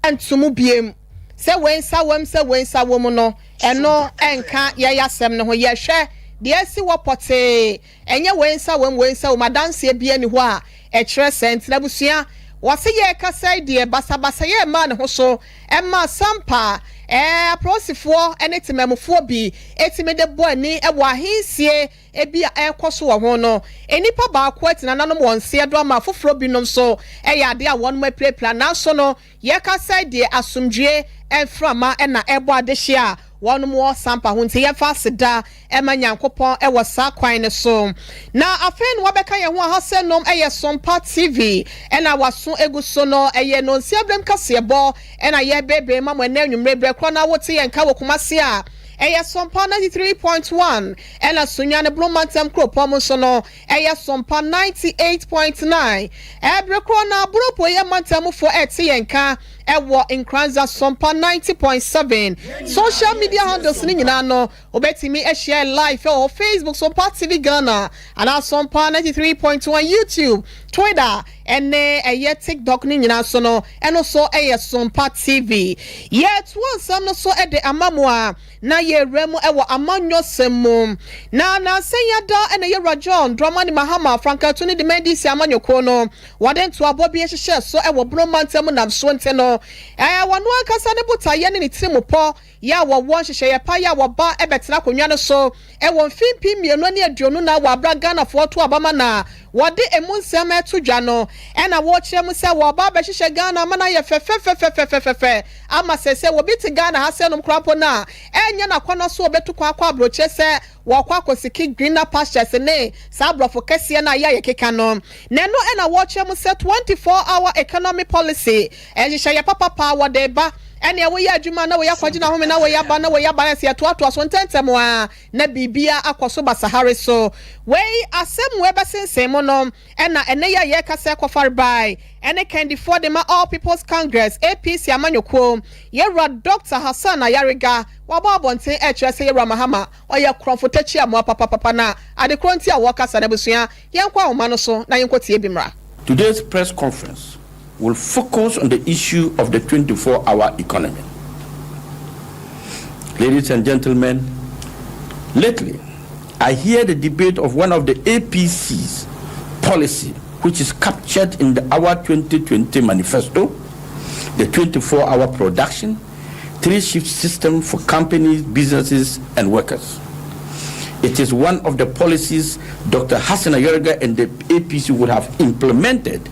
Ntom biem sɛ wei nsa wɔm, sɛ wei nsa wɔ mu no, ɛno ɛnka yɛyɛ asɛm no ho. Yɛhwɛ deɛ asi wɔ pɔtee, ɛnyɛ wei nsa wɔm, wei nsa wɔm. Adanseɛ bi ani hɔ a ɛkyerɛ sɛ ntena abusua wɔsi yɛ kasa yi deɛ basabasa yɛ mmaa ne ho so ɛma Sampa apolisifoɔ ɛne temamufoɔ bi etimi de bɔ ani ɛwɔ ahensie ebi a ɛrekɔ so wɔ ho no. Nnipa baako atena nanom wɔn nseɛ do ama afoforɔ binom nso ɛyɛ adeɛ a wɔn apirapira, nanso no yɛkasa deɛ asomdwie mframa ɛna ɛbɔ adehyɛ a wɔn wɔ Sampa ho. Nti yɛfa aseda ɛma Nyankopɔn ɛwɔ saa kwan no so. Na afei no wɔbɛka yɛn ho ahasɛ nom ɛyɛ Sompa TV ɛna waso egu so no ɛyɛ nonsia brɛm kaseɛbɔ ɛna yɛbɛbɛn ma mo ɛnɛ anwummerɛ brɛ korɔ na wote yɛn ka wɔ Kumase a ɛyɛ Sompa 93.1, ɛna Sunyani Blomantam kuropɔn mu nso no ɛyɛ Sompa 98.9. Ɛbere korɔ na Aboropo yɛ mantamufoɔ ɛte yɛn ka ɛwɔ Nkranza, Sompa 90.7. Social media handles ne nyinaa no wobɛtumi ahyia live ɛwɔ Facebook, Sompa TV Ghana anaa Sompa 93.1, YouTube, Twitter ɛne ɛyɛ TikTok ne nyinaa so no, ɛno so ɛyɛ Sompa TV. Yɛtoa nsɛm no so ɛde ama mu a na yɛwura mu ɛwɔ amanyɔsɛm mu. Na nansɛn yada ɛna yɛwura John Dramani Mahama frankatu ne de NDC amanyɔkuo no wɔde ntoabɔ bi ahyehyɛ so ɛwɔ Bono mantam nam so. Nti no wɔn ankasa ne botaeɛ ne ne tirim pɔ yɛ a wɔwɔ nhyehyɛeɛ pa yɛ a wɔba ɛbɛtena akonnwa no so ɛwɔ mfimfini 2020 na wɔ abra Ghanafoɔ to abama na wɔde emu nsɛm ɛto dwa no, ɛna wɔrekyerɛ mu sɛ wɔba abɛhyehyɛ Ghana ama no ayɛ fɛfɛfɛfɛfɛfɛ ama sɛ wɔbi te Ghana ha sɛ nom koraa mpo no a ɛnyɛ n'akɔnɔ so wɔbɛtu kwan akɔ aburokyire sɛ wɔkɔ akɔseek greener pastures ne saa aborɔfo kɛseɛ no a yɛ a yɛkeka no. Na ɛno ɛna wɔrekyerɛ mu sɛ 24 hour economy policy ɛhyehyɛ yɛ papapa wɔde ba, ɛnea woyɛ adwuma na woyɛ akɔgye na home na woyɛ aba na woyɛ aba na sɛ yɛtoatoa so ntɛntɛm a na biribia akɔ so basahare so. Wei asɛm wei bɛsensɛn mu no, ɛna ɛnɛ yɛ a yɛrekasa kɔfare bae ɛne kandifoɔ de ma All People's Congress, APC amanyɔkuo, yɛwura Dr Hassan Ayariga wabɔ abɔnten ɛkyerɛ sɛ yɛwura Mahama ɔyɛ korɔmfo takyi amoa papapapa. Na adekorɔ nti a wɔkasa no, abusua, yɛnkɔ ahoma no so na yɛnkɔ tie bi mmra. Today's press conference will focus on the issue of the 24 hour economy. Ladies and gentlemen, lately I hear the debate of one of the APC's policy, which is captured in the Our 2020 manifesto, the 24 hour production, three shift system for companies, businesses, and workers. It is one of the policies Dr. Hassan Ayariga and the APC would have implemented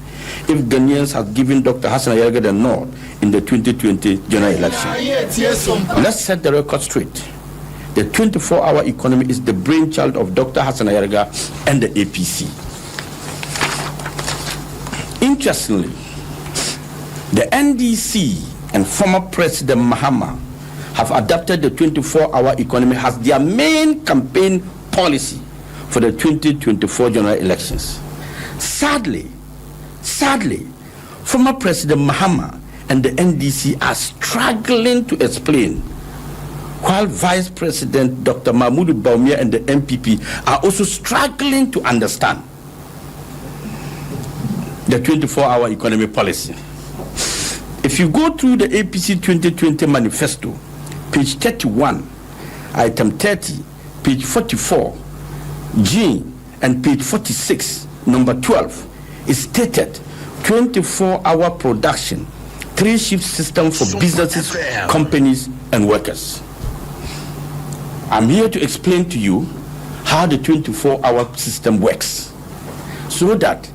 if Ghanaians had given Dr. Hassan Ayariga the nod in the 2020 general election. Let's set the record straight. The 24-hour economy is the brainchild of Dr. Hassan Ayariga and the APC. Interestingly, the NDC and former President Mahama have adopted the 24-hour economy as their main campaign policy for the 2024 general elections. Sadly, sadly, former President Mahama and the NDC are struggling to explain, while Vice President Dr. Mahmoud Bawumia and the NPP are also struggling to understand the 24 hour economy policy. If you go through the APC 2020 manifesto, page 31, item 30, page 44, G, and page 46, number 12, is stated 24-hour production, three-shift system for businesses, companies, and workers. I'm here to explain to you how the 24-hour system works so that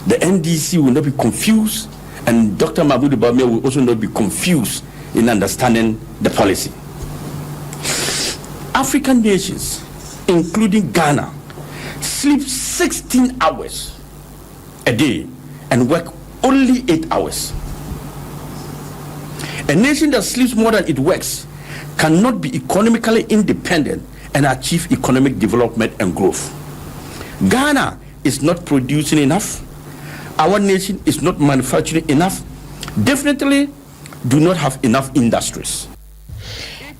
the NDC will not be confused and Dr. Mahmoud Bawumia will also not be confused in understanding the policy. African nations, including Ghana, sleep 16 hours a day and work only 8 hours. A nation that sleeps more than it works cannot be economically independent and achieve economic development and growth. Ghana is not producing enough. Our nation is not manufacturing enough. Definitely do not have enough industries.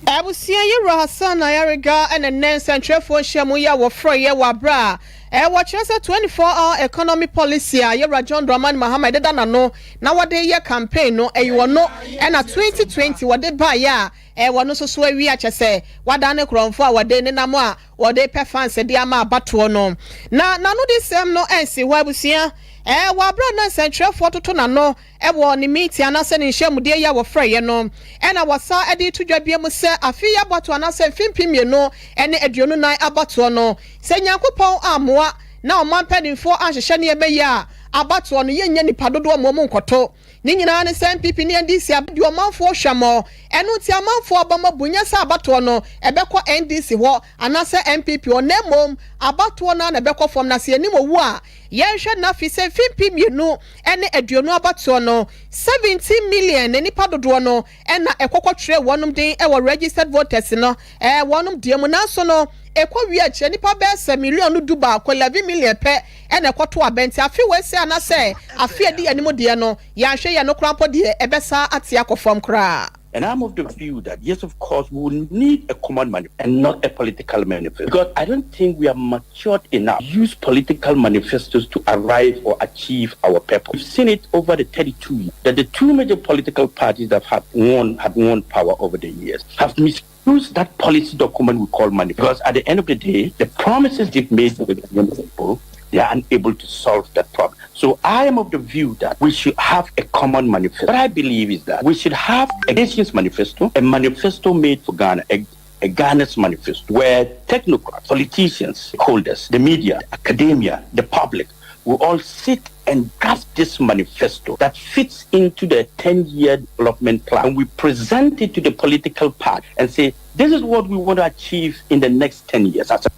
Abusua yi wura Hassan Ayariga ɛna nnɛ nsɛntwerɛfoɔ nhyiamu yi a wɔfrɛ yɛ wɔ abere a ɛwɔ kyerɛ sɛ 24 hour economy policy a yɛwura John Dramani Mahama ɛdeda n'ano na wɔde yɛ campaign no, ɛyi wɔ no ɛna 2020 wɔde baeɛ a ɛwɔ no nso so awi akyɛ sɛ wadane korɔmfo a wɔde nenam a wɔde pɛ fans de ama abatoɔ no na n'ano de sɛm no ɛnsi hɔ. Abusua, wɔ abere na nsɛntwerɛfoɔ toto n'ano ɛwɔ ne meeting anaasɛ ne nhyɛmudeɛ yi a wɔfrɛeɛ no, ɛna wɔsa de to dwa bia mu sɛ afe yi abatoɔ anaasɛ mfimfin 2024 abatoɔ no, sɛ Nyankopɔn amoa na ɔman mpanimfoɔ ahyehyɛ nneɛma yi a, abatoɔ no yɛnyɛ nipa dodoɔ ma ɔmo nkɔto ne nyinaa ne sɛ NPP ne NDC abɛdi ɔmanfoɔ hwɛmɔ. Ɛno nti amanfoɔ abama bu nyɛ sɛ abatoɔ no ɛbɛkɔ NDC hɔ anaasɛ NPP hɔ, na mmom abatoɔ no na ɛbɛkɔ fam. Na sɛ yɛnim owu a yɛnhwɛ n'afi sɛ mfimfin 220 abatoɔ no, 17 million na nipa dodoɔ no ɛna ɛkɔkɔ twerɛ wɔnom den ɛwɔ registered voters no wɔnom deɛ mu. Nanso no ɛkɔ wie akyerɛ nipa bɛyɛ sɛ mílíọ̀nù 11, 11 million pɛ ɛna ɛkɔto abɛnti. Afe wɔ esi anasɛ afe adi anim deɛ no, yɛahwɛ yɛn no koraa mpo deɛ, ɛbɛsa ate akɔ fam koraa. And I'm of the view that, yes, of course, we will need a common manifesto and not a political manifesto. Because I don't think we are matured enough to use political manifestos to arrive or achieve our purpose. We've seen it over the 32 years that the two major political parties that have had won power over the years have misused that policy document we call manifesto. Because at the end of the day, the promises they've made to the people, they are unable to solve that problem. So I am of the view that we should have a common manifesto. What I believe is that we should have a nation's manifesto, a manifesto made for Ghana, a Ghana's manifesto, where technocrats, politicians, holders, the media, academia, the public will all sit and draft this manifesto that fits into the 10-year development plan. And we present it to the political party and say, "This is what we want to achieve in the next 10 years." As a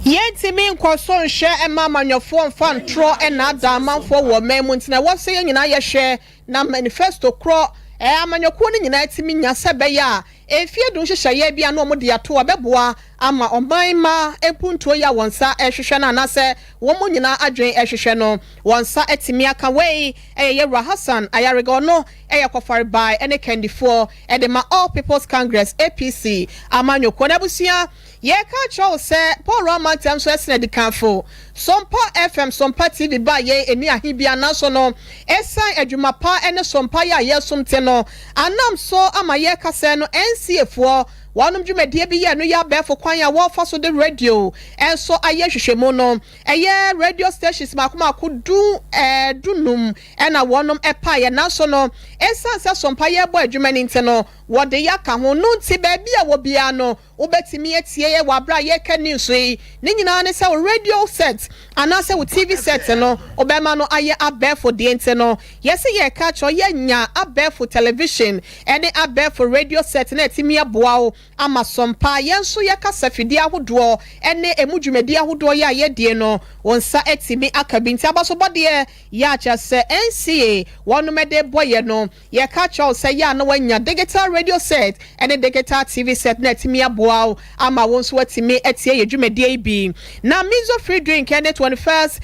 Yɛntumi nkɔ so nhyɛ ɛma amanyɔfoɔ mfa ntorɔ ɛna ada amanfoɔ wɔ ɔman mu, ntina ɛwɔ sɛ yɛn nyinaa yɛhwɛ na manifesto korɔ amanyɔkuo no nyinaa tumi nya sɛ bɛyɛ a efie dum nhyehyɛeɛ bi a na wɔn de ato a bɛboa ama ɔman ma mpuntuo yi a wɔn nsa ɛhwehwɛ no anaasɛ wɔn nyinaa adwene ɛhwehwɛ no, wɔn nsa atumi aka. Wei ɛyɛ Yɛwura Hassan Ayariga, ɔno ɛyɛ kɔfarebae ɛne kandifoɔ ɛde ma All People's Congress, APC amanyɔkuo. N'abusua, yɛka kyerɛw sɛ Paul Amantam nso ɛsena dikanfo Sompa FM, Sompa TV ba yɛ ɛni ahe bi anaso no, ɛsan adwuma pa ɛne Sompa yɛ a yɛsom te no anam so ama yɛkasa no. NCA foɔ wɔnom dwumadie bi yɛ no yɛ abɛɛfo kwan a wɔrefa so de radio ɛnso ayɛ hwehwɛmu no, ɛyɛ radio stations mako mako du 15 ɛna wɔnom ɛpaeɛ. Nanso no, ɛsiane sɛ Sompa yɛbɔ adwuma no nti no, wɔde yɛ aka ho no nti baabi a wɔ biara no, wobɛtumi atie yɛ wɔ abere a yɛreka news yi. Ne nyinaa ne sɛ wo radio set anaasɛ wo TV set no, wobɛma no ayɛ abɛɛfo deɛ. Nti no yɛsɛ yɛreka kyerɛ yɛnya abɛɛfo television ɛne abɛɛfo radio set na ɛtumi aboa wo ama Sɔmpa yɛn nso yɛkasa fidie ahodoɔ ɛne emu dwumadie ahodoɔ yɛ a yɛdie no, wɔn nsa atumi aka bi. Nti abasobɔdeɛ yɛ akyerɛ sɛ NCA wɔn de bɔ yɛ no, yɛka kyerɛw sɛ yɛ a na wɔanya digital radio set ɛne digital TV set na ɛtumi aboa wo ama wɔn nso atumi atie yɛ dwumadie yi bi. Na Mizo free drink ɛne 21st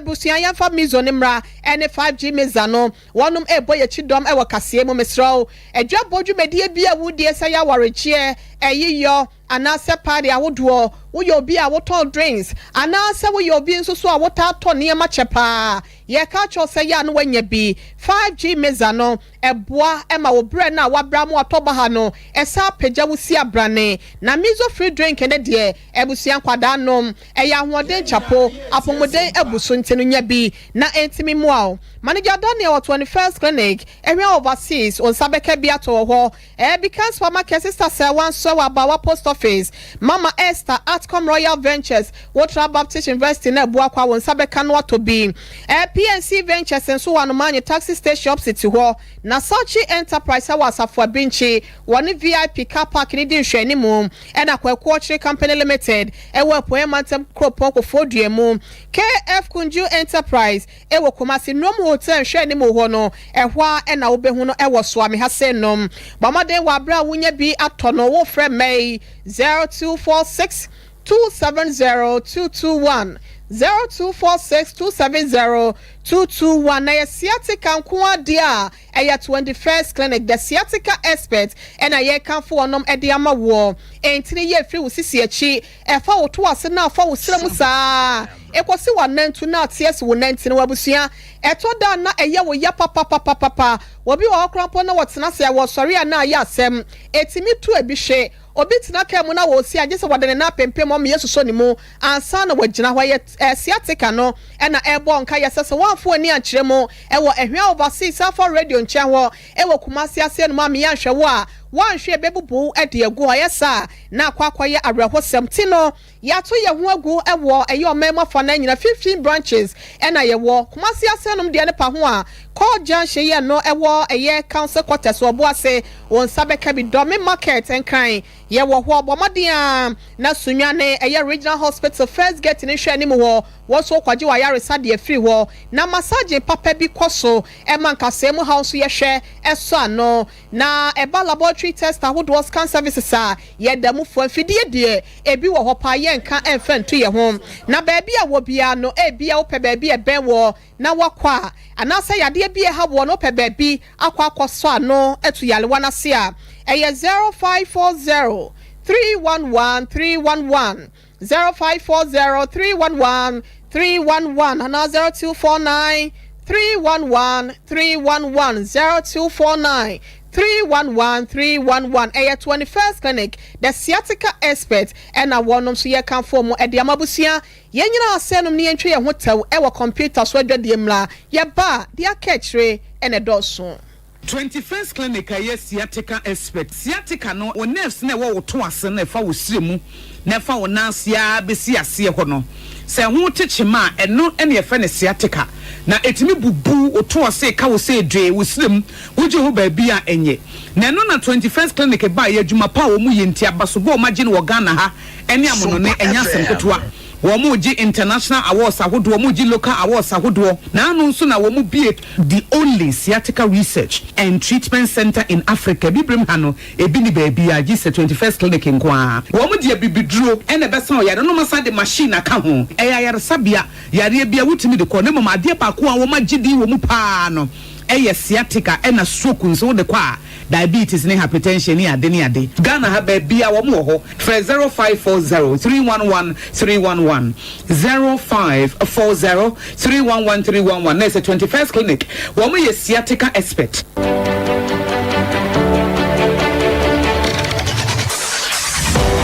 busua yɛmfa Mizo ne mmra ɛne 5G Miza no, wɔnom ɛrebɔ yɛ akyi dɔm ɛwɔ kaseɛ mu. Mesrɛw, adwabɔ dwumadie bi a wodie sɛ yɛ awarekyeɛ, ɛyiyɔ. anaasɛ party ahodoɔ, woyɛ obi a wotɔn drinks anaasɛ woyɛ obi nso so a wotaa tɔ nneɛma kyɛ paa, yɛka kyerɛ wo sɛ yɛ a na woanya bi. 5G Mixer no, ɛboa ma wo berɛ no a woabrɛ ama woatɔ baha no, ɛsan pagya wo si abrane. Na Mizo free drink no deɛ, abusua nkwadaa nom, ɛyɛ ahoɔden kyapo, apɔmuden abu so nti no nya bi na ɛntumi mmoa wo. Manager Daniel wɔ 21st Clinic, Ehwea Overseas, wo nsa bɛka bi atɔ wɔ hɔ. Ɛɛ Bikan Supermarket, Sister Sɛwa nso wɔ Abawa Post Office, Mama Esther, Atcom Royal Ventures, Wotra Baptist University na Abuakwa, wo nsa bɛka no atɔ bi. Ɛɛ PNC Ventures nso wɔ Anomanye Taxi Station opposite hɔ, na Sachi Enterprise wɔ Asafo Abinkyi, wɔne VIP car park ne di nhwɛanimu, ɛna Kwaku Ɔkyere Company Limited ɛwɔ Apueɛ Mantam kuropɔn Kofoɔ mu. KF Kunju Enterprise ɛwɔ Kumasi Nnum Hotel nhwɛanim hɔ no, ɛhɔ a ɛna wobɛhu no ɛwɔ Soame ha sɛ nom. Bɔ mmɔden wɔ abere a wonya bi atɔ no, wofrɛ mmɛ 0246 270 221, 0246 270 221. Na yɛ sciatica nko adeɛ a, ɛyɛ 21st Clinic, the sciatica expert, ɛna yɛkamfo wɔnom ɛde ama woɔ. Ɛntini yɛ firi wo sisi akyi, ɛfa wo to ase na afa wo srɛ mu saa ɛkɔsi w'anantu na ateɛ si wo nanti no. Wabusua, ɛtɔ da na ɛyɛ wo ya papapapapa. Wɔbi wɔ hɔ koraa mpo na wɔtena ase a wɔsɔre a na ayɛ asɛm, ɛtumi tu ebi hwɛ. Obi tena kaa mu na wɔsi agye sɛ wɔde ne nan apempem ɔmo yɛ soso ne mu ansa na wɔgyina hɔ. Yɛ sciatica no ɛna ɛbɔ nka yɛ sɛ wɔamfo ani ankyerɛ mu ɛwɔ Ɛhwea Overseas Afa Radio nkyɛn hɔ ɛwɔ Kumasi ase no mu ameyɛ anhwɛ wo a wɔanhwɛ ɛbɛbubu ɛde agu hɔ yɛ saa na akɔ akɔyɛ awerɛhosɛm. Ti no yɛato yɛn ho agu ɛwɔ ɛyɛ ɔman mu afa na nyina 15 branches ɛna yɛwɔ Kumasi ase nom deɛ ne pa ho a Call Junction yɛ no ɛwɔ ɛyɛ Council Quarters wɔ Boase, wɔn nsa bɛka bi. Dɔmi Market Nkran yɛwɔ hɔ. Bɔ mmɔden a na Sunyane ɛyɛ Regional Hospital first gate ne hwɛ anim hɔ, wɔn nso kɔgye wɔ ayaresa deɛ firi hɔ. Na massage papa bi kɔ so ɛma nkasɛɛ mu ha nso yɛhwɛ ɛsɔ ano. Na ɛba laboratory test ahodoɔ, scan services a yɛda mu fo, mfidie deɛ ebi wɔ hɔ paa, yɛnka ɛmfa nto yɛn ho. Na baabi a wɔ biara no, ebia wopɛ baabi ɛbɛn wɔ na wakɔ a, anaasɛ yadeɛ bi ɛha wɔ no, wopɛ baabi akɔ akɔsɔ ano atu yarewa n'ase a, ɛyɛ 0540 311 311, 0540 311 311, anaa 0249 311 311, 0249 311 311. Ɛyɛ 21st Clinic, the sciatica expert, ɛna wɔnom nso yɛ kanfo mu ɛde ama abusua. Yɛn nyinaa asɛ nom ne yɛntwe yɛn ho tɛw ɛwɔ computer so adwadeɛ mmra yɛba a deɛ aka akyire ɛna ɛdɔɔso. 21st Clinic a ɛyɛ sciatica expert. Sciatica no, wo nerves na ɛwɔ wo to ase na ɛfa wo sire mu na ɛfa wo nan ase a bɛsi aseɛ hɔ no, sɛ ho te ma a, ɛno ɛna yɛfrɛ no sciatica. Na ɛtumi bubu wo to ase ka wo sɛ dwee wo sire mu, wogye ho baabi a ɛnyɛ. Na ɛno na 21st Clinic ba yɛ adwuma pa a wɔn yɛ nti abasobɔ a wɔn agye no wɔ Ghana ha ɛne amonone, ɛnyɛ asɛm ketewa. Wɔn mo gye international awards ahodoɔ, wɔn gye local awards ahodoɔ. Na ano nso na wɔn bie the only sciatica research and treatment center in Africa. Bibirem ha no, ebi ni baabi a gye sɛ 21st Clinic nko ara. Wɔn deɛ, bibiduro ɛna ɛbɛsan ɔyare no, masa de machine aka ho. Ɛyɛ ayaresabea, yareɛ bi a wotumi de kɔ ne mom. Adeɛ baako a wɔn agye din wɔ mu paa no ɛyɛ sciatica, ɛna stroke nso wode kɔ a, diabetes ne hypertension ne ade ne ade. Ghana ha baabi a wɔn wɔ hɔ, frɛ 0540 311 311, 0540 311 311. Na ɛsɛ 21st Clinic, wɔn yɛ sciatica expert.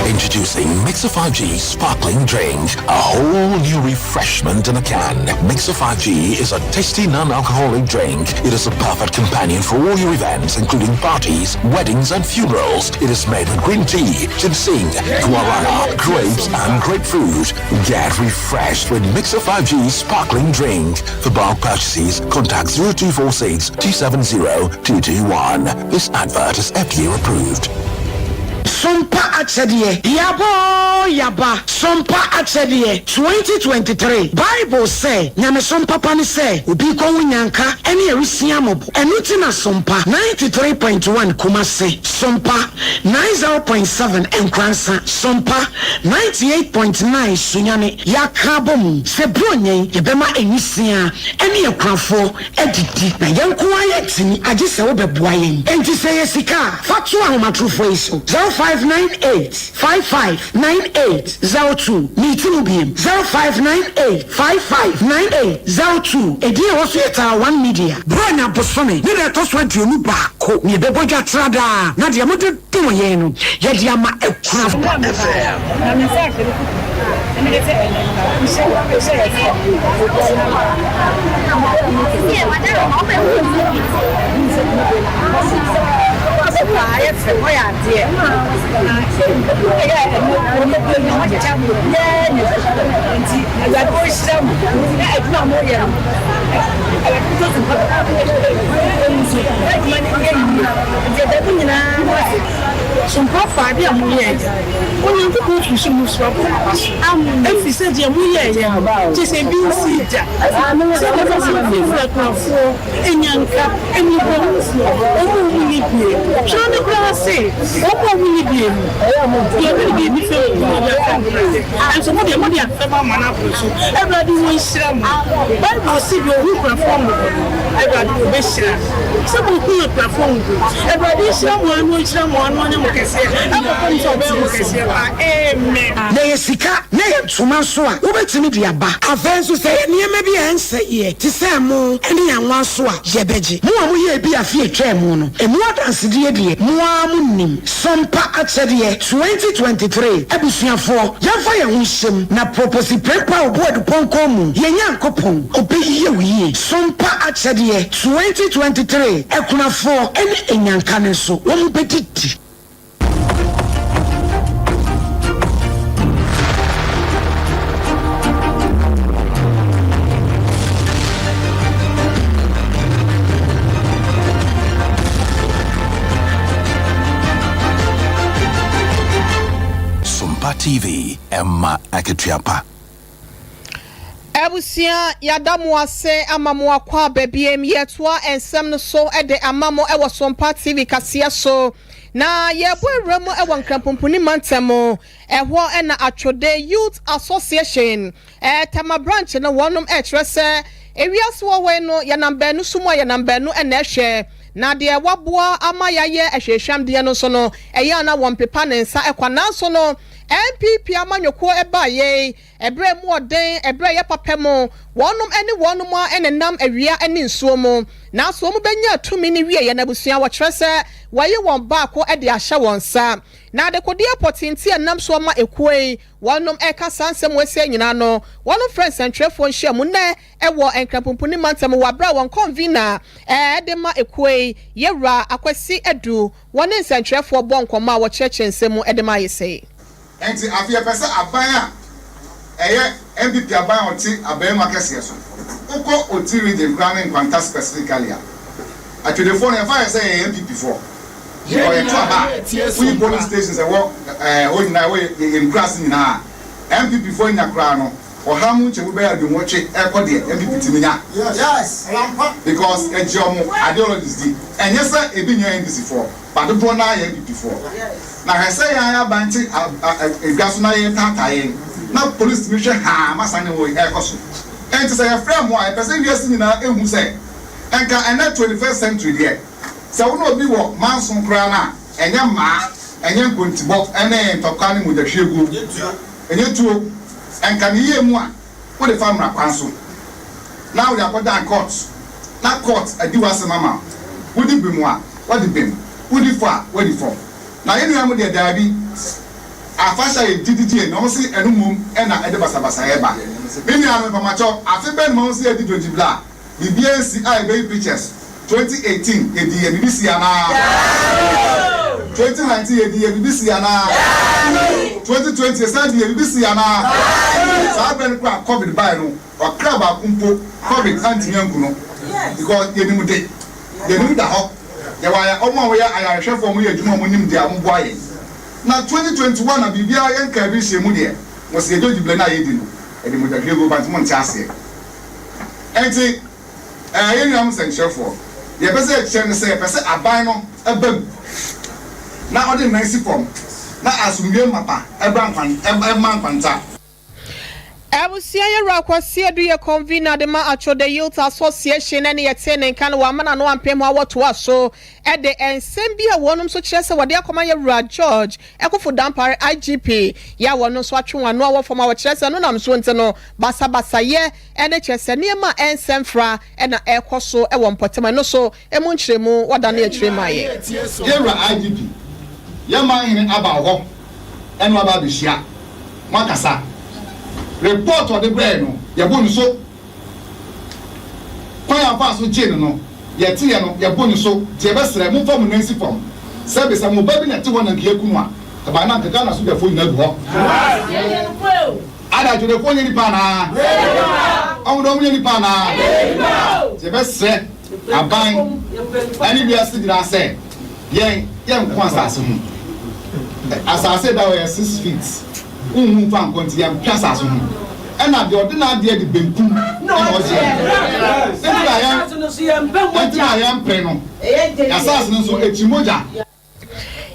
Introducing Mixer 5G Sparkling Drink, a whole new refreshment in a can. Mixer 5G is a tasty non-alcoholic drink. It is a perfect companion for all your events, including parties, weddings, and funerals. It is made with green tea, ginseng, guarana, grapes, and grapefruit. Get refreshed with Mixer 5G Sparkling Drink. For bulk purchases, contact 0246 270 221. This advert is FDA approved. Sompa akyɛdeɛ yabɔ yaba, Sompa akyɛdeɛ 2023. Bible sɛ nyamesom papa ne sɛ obi kɔ wo nyanka ɛne ɛresia mmɔbɔ. Ɛno nti na Sompa 93.1 Kumase, Sompa 90.7 Nkransa, Sompa 98.9 Sunyane yɛaka abɔ mu sɛ buonyɛn yɛbɛma enwisia ɛne akuafoɔ adidi na yɛn nko ara yɛntumi agye sɛ wobɛboa yɛn. Enti sɛ yɛ sika a, fa to ahomatorofoɔ yi so: 0598. 8 55 98 02. Meeti mu biem, 0598 55 98 02. Edin a ɛwɔ so yɛ Tara One Media. Buronya bosome ne da ɛtɔ so 21 na yɛbɛbɔ dwa tra daa, na deɛ mode dom yɛn no, yɛde ama akunafoɔ. Sompafoɔ, adeɛ a moyɛeɛ no, Onyankopɔn firi soro mu so abɔ mo aba so, ɛfiri sɛ deɛ moyɛeɛ no, kyerɛ sɛ ebi nsii da, sɛdeɛ ɛbɛyɛ sɛ mofirafira akunafoɔ, nnyanka, mmɔborɔhunufoɔ, wɔn a wɔnni bie. Twerɛ no koraa se, Wɔn a wɔnni bie no, deɛ ɔde ne biribi fɛm obi no, ɔde afɛm Awurade. Nanso mo deɛ, mode afɛm ama no aboro so. Awurade wɔnhyira mo. Bible se, Deɛ ɔhu akunafoɔ mmɔbɔ no, Awurade ɔbɛhyira no. Sɛ mohu akunafoɔ mmɔbɔ yi, Awurade nhyira mo ara na ɔnhyira mo ara na ɔnyɛ mo kɛseɛ ɛkɔpem sɛ ɔbɛyɛ mo kɛseɛ paa. Amen. Na ɛyɛ sika na ɛyɛ ntoma nso a, wobɛtumi de aba. Afei nso, sɛ ɛyɛ nneɛma bi a ɛnsɛeɛ te sɛ ɛmo ne anwa nso a, yɛbɛgye. Mo a moyɛɛ bi afe a ɛtwaa mu no, ɛmu adansedie deɛ, mo ara monim. Sompa Akyɛdeɛ 2023 Abusuafoɔ, yɛmfa yɛn ho nhyɛ mu na Proposi Prempeh Obuadu Pɔnkɔ mu, yɛn Nyankopɔn, ɔbɛyɛ wo yie. Sompa Akyɛdeɛ 2023 Akunafoɔ ne Anyanka no nso, wɔbɛdidi. Sompa TV, ɛma akatua pa. Abusua yɛada mo ase ama mo akɔ aba biem yɛtoa nsɛm no so de ama mo wɔ Sompa TV kaseɛ so na yɛbɔ awura mu wɔ Nkranpumpuni mantam ɛhɔ na Atwode Youth Association Tema branch no wɔnom ɛkyerɛ sɛ ewiase wɔ hɔ yi no yɛnam baanu so mu a yɛnam baanu na ɛhwɛ na deɛ waboa ama yɛayɛ ahwehwɛmdeɛ no nso no ɛyɛ a na wɔmpepa ne nsa kwa nanso no NPP amanyɔkuo ɛbaeɛ yi Ɛberɛ a emu wɔ den, ɛberɛ a ɛyɛ papa mu, wɔnom ne wɔnom ara nenam awia ne nsuo mu. Nanso wɔn bɛnyaa tumi no wieɛ no abusua, wɔkyerɛ sɛ wɔayi wɔn baako de ahyɛ wɔn nsa. Na adekodeɛ pɔtee nti a ɛnam soɔ ma ekuo yi, wɔnom reka saa nsɛm wei sei nyinaa no, wɔnom frɛ nsɛntwerɛfoɔ nhyiamu nnɛ wɔ Nkranpumpuni mantam wɔ aberɛ a wɔn kɔnvina de ma ekuo yi, Yɛwura Akwasi Adu, wɔne nsɛntwerɛfoɔ bɔ nkɔmmɔ a wɔkyerɛkyerɛ nsɛm mu de ma ayɛ sei. Ɛnti afei yɛpɛ sɛ aban a ɛyɛ NPP aban a ɔte abaemu akɛseɛ so, wokɔ Oti region koraa ne Nkwanta specifically a, Atwedefoɔ no yɛmfa yɛn sɛ yɛyɛ NPP foɔ because yɛto aba a, woyi polling stations ɛwɔ hɔ nyinaa ɛwɔ yɛn nkuraase nyinaa a, NPP foɔ nya koraa no ɔha mu nkyɛmu bɛyɛ aduonwɔtwe ɛkɔ deɛ NPP tumi nya because yɛgye wɔn ideologies di, ɛnyɛ sɛ ebi nyɛ NDC foɔ. Ba dodoɔ no ara yɛ abibifoɔ. Na hwɛ sɛ yɛn ara aban te dwa so na yɛretaataa yɛn, na polisi tumi hwɛ haa ma saa nneɛma wei ɛrekɔ so. Enti sɛ yɛfrɛ mo a, yɛpɛ sɛ wiase nyinaa hu sɛ nka ɛnnɛ 21st century deɛ, sɛ wo ne obi wɔ manso koraa no a, ɛnyɛ mmaa, ɛnyɛ nkontibɔ ne ntɔkwa ne mogyahwieguo, ɛnyɛ tuo. Nka ne yie mu a, wode fa mmara kwan so na wode akɔdan court na court adi w'asɛm ama wo, wodi bem a wadi bem, wodi fɔ a wadi fɔ. Na yɛn nuanom deɛ daabi, afahyɛ a yɛdi de gye yɛn ani, wɔn se ɛno mmom na ɛde basabasayɛ ba. Me nuanom mpamakyɛw, afe bɛn na moahu sɛ yɛadi dwogyibla a Biribiara nsi a yɛbɛyi pictures 2018 yɛdi yɛ biribi si anaa? 2019 yɛdi yɛ biribi si anaa? 2020 yɛsan di yɛ biribi si anaa? Saa berɛ no koraa covid bae no ɔkra baako mpo covid antumi anku no because yɛnim de yɛnim da hɔ yɛwɔ aya wɔn a wɔyɛ ayarehwɛfoɔ a wɔyɛ adwuma a wɔnim de a wɔboa yɛn na 2021 na biribiara yɛnkaa bi nhyɛɛ mu deɛ mo se yɛdwo diblɛ no a yɛdi no ɛde mogyahwiegu ba nti monte aseɛ. Enti, yɛn nuanom nsɛnkyerɛwfoɔ, deɛ yɛpɛ sɛ yɛkyerɛ ne sɛ yɛpɛ sɛ aban no ba mu na ɔde ne nan si fam na asomdwoeɛ mapa bra nkwan, ma nkwanta. Abusua Yɛwura Kwasi Adu yɛ convener de ma Atwode Youth Association ɛne yɛtee ne nka no wɔ amena no ampem hɔ a wɔtoa so de nsɛm bi a wɔnom nso kyerɛ sɛ wɔde akɔma Yɛwura George Akuffo Dampare IGP yɛ a wɔno nso atwe wɔn ano awɔ fam a wɔkyerɛ sɛ ɛno nam so nti no basabasayɛ ne kyerɛ sɛ nneɛma a ɛnsɛ mfra na ɛrekɔ so wɔ mpɔtam ɛno so emu nkyerɛmu wɔdane akyire ma yɛn. Yɛwura IGP, yɛn man hene aba wo hɔ ɛne wo aba abɛhyia, moakasa. Report a ɔde brɛɛ no, yɛbo no so. Kwan a ɔfaa so gyee no no, yɛteeɛ no, yɛbo no so. Nti yɛbɛsrɛ, momfa mo nan nsi fam. Sɛbe sɛ mo ba bi na ɛte hɔ na anka yɛaku no a, ɛbaa na anka Ghana sogyafoɔ nyinaa gu hɔ. Ada atwerɛfoɔ nyɛ nipa anaa? Ɔmo de ɔmo nyɛ nipa anaa? Nti yɛbɛsrɛ aban ɛne wiase nyinaa sɛ yɛn yɛnko asase ho. Asase da hɔ yɛ 6 feet wonhu mfa nkɔ nti yɛmpɛ asase ho. Ɛna deɛ ɔde n'adeɛ de benkum ɛna ɔgyeɛ. Nti na yɛmpere no. Yɛasase no nso ekyi mogya.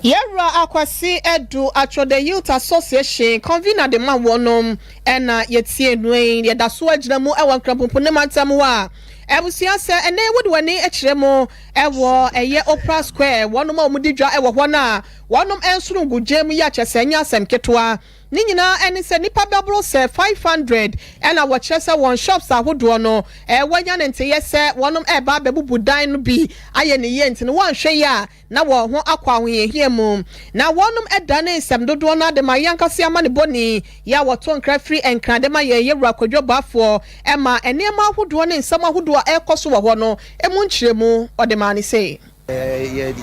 Yɛwura Akwasi Adu Atwode Youth Association convener de ma wɔnom ɛna yɛtie no yi. Yɛda so agyina mu ɛwɔ Nkrampompo ne mantam hɔ a abusua sɛ ɛnɛ wode w'ani kyerɛ mu ɛwɔ ɛyɛ Opera Square, wɔnom a wɔdi dwa ɛwɔ hɔ no a wɔnom nsono gu gya mu yi akyɛ sɛ ɛnyɛ asɛm ketewa. Ne nyinaa ɛne sɛ nnipa bɛboro sɛ 500 ɛna wɔkyerɛ sɛ wɔn shops ahodoɔ no wɔanya ne nteyɛ sɛ wɔnom ɛreba abɛbubu dan no bi ayɛ ne yie, nti no wɔanhwɛ yi a na wɔn ho akɔ ahohiahia mu. Na wɔnom ɛdane nsɛm dodoɔ no ade ma yɛn ankasa ama ne bɔne yɛ a wɔto nkra firi Nkran de ma yɛn Yɛwura Kwadwo Baafoɔ ɛma nneɛma ahodoɔ ne nsɛm ahodoɔ a ɛrekɔ so wɔ hɔ no emu nkyerɛmu ɔde maa ne sei. Yɛ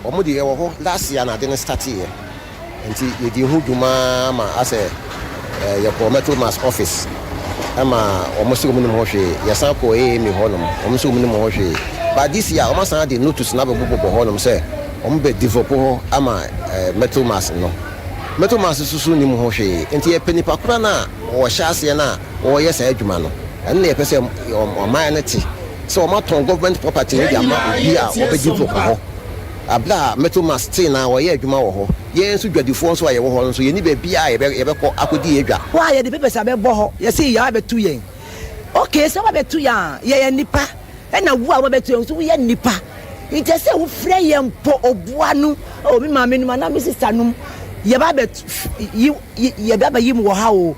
wɔn de yɛwɔ hɔ last year na ade no start yɛ, nti yɛdi ho dwuma ma asɛ yɛkɔ Metro Mass office ɛma wɔn sɛ wɔn nim ho hwee. Yɛsan kɔ AMA hɔnom, wɔn sɛ wɔn nim ho hwee, but this year wɔn asan de notice na abɛbobɔbɔ hɔnom sɛ wɔn bɛ develop hɔ ama Metro Mass no. Metro Mass soso nim ho hwee, nti yɛpɛ nipa kora no a wɔhyɛ aseɛ no a wɔyɛ saa adwuma no. Ɛno na yɛpɛ sɛ ɔman no te sɛ wɔn atɔn government property no de ama obi a wɔbɛ develop hɔ abla a Metro Mass tee na wɔyɛ adwuma wɔ hɔ. Yɛn nso dwadifoɔ nso a yɛwɔ hɔ no nso, yɛni baabi a yɛbɛkɔ akɔdi yɛ dwa. Wɔ a yɛde papers abɛbɔ hɔ, yɛsɛ yɛ abɛto yɛn. Okay, sɛ wabɛto yɛn a, yɛyɛ nipa, ɛna wo a wabɛto yɛn nso woyɛ nipa, nti sɛ wofrɛ yɛn mpo oboa no o, mi maame nom anaa mi sister nom, yɛba abɛto yi, yɛba abɛyi mu wɔ ha o.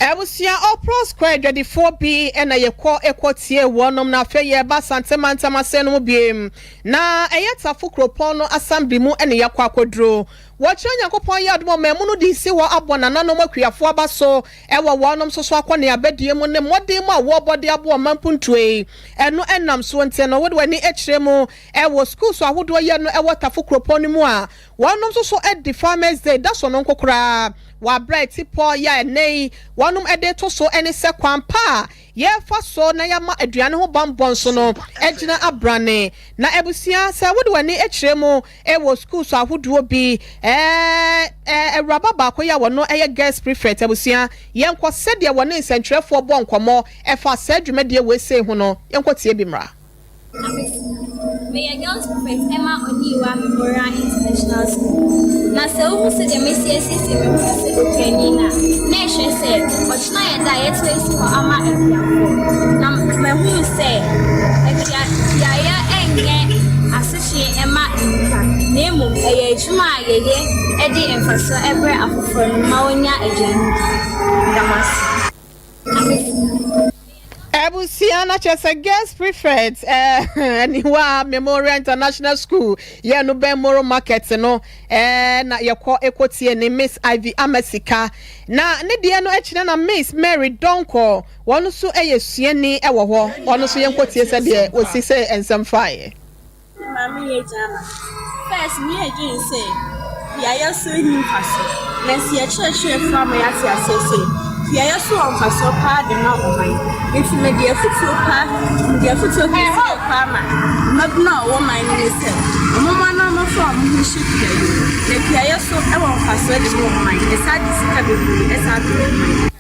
Abusua, Opera Square adwadifoɔ bi na yɛkɔ ɛkɔ tie wɔnom, na afei yɛba Santemantam ase no mu biem na ɛyɛ Tafo kuropɔn no assembly mu ne yɛkɔ akɔduro. Wɔkyerɛ Nyankopɔn yɛ adom ɔman mu no de si hɔ abɔ nananom akuafoɔ aba so ɛwɔ wɔnom nso so akɔ ne abɛdie mu ne mmɔden mu a wɔrebɔ de aboɔ ɔman mpuntuo yi. Ɛno ɛnam soɔ nti no wode w'ani akyerɛ mu ɛwɔ schools ahodoɔ yɛ no ɛwɔ Tafo kuropɔn no mu a wɔnom nso so di Farmers Day da so no nko koraa wɔabrɛ tipɔ yɛ a ɛnɛ yi wɔnom de to so ne sɛ kwan pa a yɛfa so na yɛama aduane ho bambɔ nso no gyina abrane. Na abusua, sɛ wode w'ani akyerɛ mu wɔ schools ahodoɔ bi, awuraba baako yi a wɔno ɛyɛ girls prefect, abusua, yɛnkɔ sɛdeɛ wɔne nsɛntwerɛfoɔ bɔ nkɔmmɔ ɛfa saa dwumadie wei sei ho no, yɛnkɔ tie bi mmra. Meyɛ girls prefect ɛma Oniwa Memorial International School. Na sɛ wohu sɛdeɛ mesi asiesie me ho sɛ okuani no a, na ɛhwɛ sɛ ɔkyena yɛ da a yɛto asi hɔ ama akuafoɔ. Na mahunu sɛ akuayɛ ɛnyɛ asehwe ɛma nnipa, na mmom ɛyɛ adwuma a yɛyɛ de mfasoɔ ɛbrɛ afoforɔ no ma wɔnya aduane di. Meda mo ase. Abusua, na kyerɛ sɛ girls prefect Aniwa Memorial International School yɛ no bɛn Moro Market no na yɛkɔ ɛkɔtie ne Miss Ivy Amasika na ne deɛ no akyinɛ na Miss Mary Donko, wɔn nso yɛ suani wɔ hɔ. Wɔn nso yɛnkɔtie sɛdeɛ wɔsi sɛ nsɛm faeɛ. Maame yɛ gyama. First, me yɛ dwen sɛ kuayɛ so nni mfaso. Na sɛ yɛkyerɛkyerɛfo ama yɛate aseɛ sɛ kuayɛ so wɔ mfasoɔ paa de ma ɔman. Nti mede afotuo kɛseɛ paa ma mmabunu a wɔwɔ man no mu sɛ wɔmmoa na wɔmfa wɔn ho nhyɛ kuayɛ mu. Na kuayɛ so wɔ mfasoɔ de ma ɔman. Ɛsan de sika bebree ɛsan brɛ ɔman.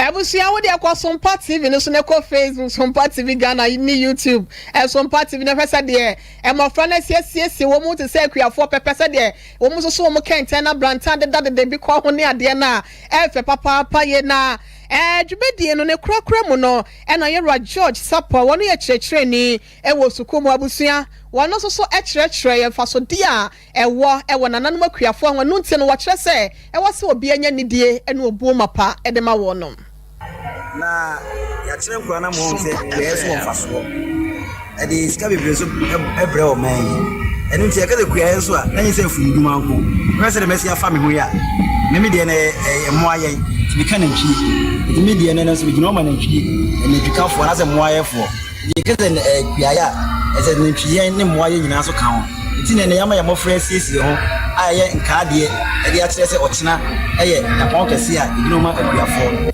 Abusua wo deɛ kɔ Sompa TV no so na kɔ Facebook Sompa TV Ghana ne YouTube Sompa TV na hwɛ sɛ deɛ mmɔfra no asiesie wɔn mu te sɛ akuafoɔ pɛpɛ sɛ deɛ wɔn nso so wɔn kɛntɛn na brantan deda deda bi kɔ ho ne adeɛ no a ɛfɛ papaapa yie na ɛɛ dwumadie no ne korakora mu no ɛna yɛwura George Sapɔ wɔn yɛ kyerɛkyerɛni ɛwɔ sukuu mu abusua wɔn nso so kyerɛkyerɛ yɛn mfasodeɛ a ɛwɔ wɔ nananom akuafoɔ ho, ɛno nti no wɔkyerɛ sɛ ɛwɔ sɛ obiara nya nidie ne obuo mapa de ma wɔnom. Na yɛakyerɛ nkwadaa no ama wɔahu sɛ kuayɛ so wɔ mfasoɔ. Ɛde sika bebree nso brɛ ɔman yi. Ɛno nti yɛka sɛ kuayɛ nso a, na ɛnyɛ sɛ mfumdwuma nko. Wohwɛ sɛdeɛ masi afa me ho yi a, me me deɛ no ɛyɛ mmoa yɛn. Nti meka nantwie. Nti me deɛ no nso megyina hɔ ma nantwie, nantwikafoɔ anaasɛ mmoayɛfoɔ. Yɛka sɛ kuayɛ a, ɛsɛ nantwiyɛn ne mmoayɛ nyinaa nso ka ho. Nti na ɛnnɛ yɛama yɛn mmɔfra asiesie ho a ɛyɛ nkaadeɛ de akyerɛ sɛ ɔkyena yɛ dapɔn kɛseɛ a ɛgyina hɔ ma akuafoɔ.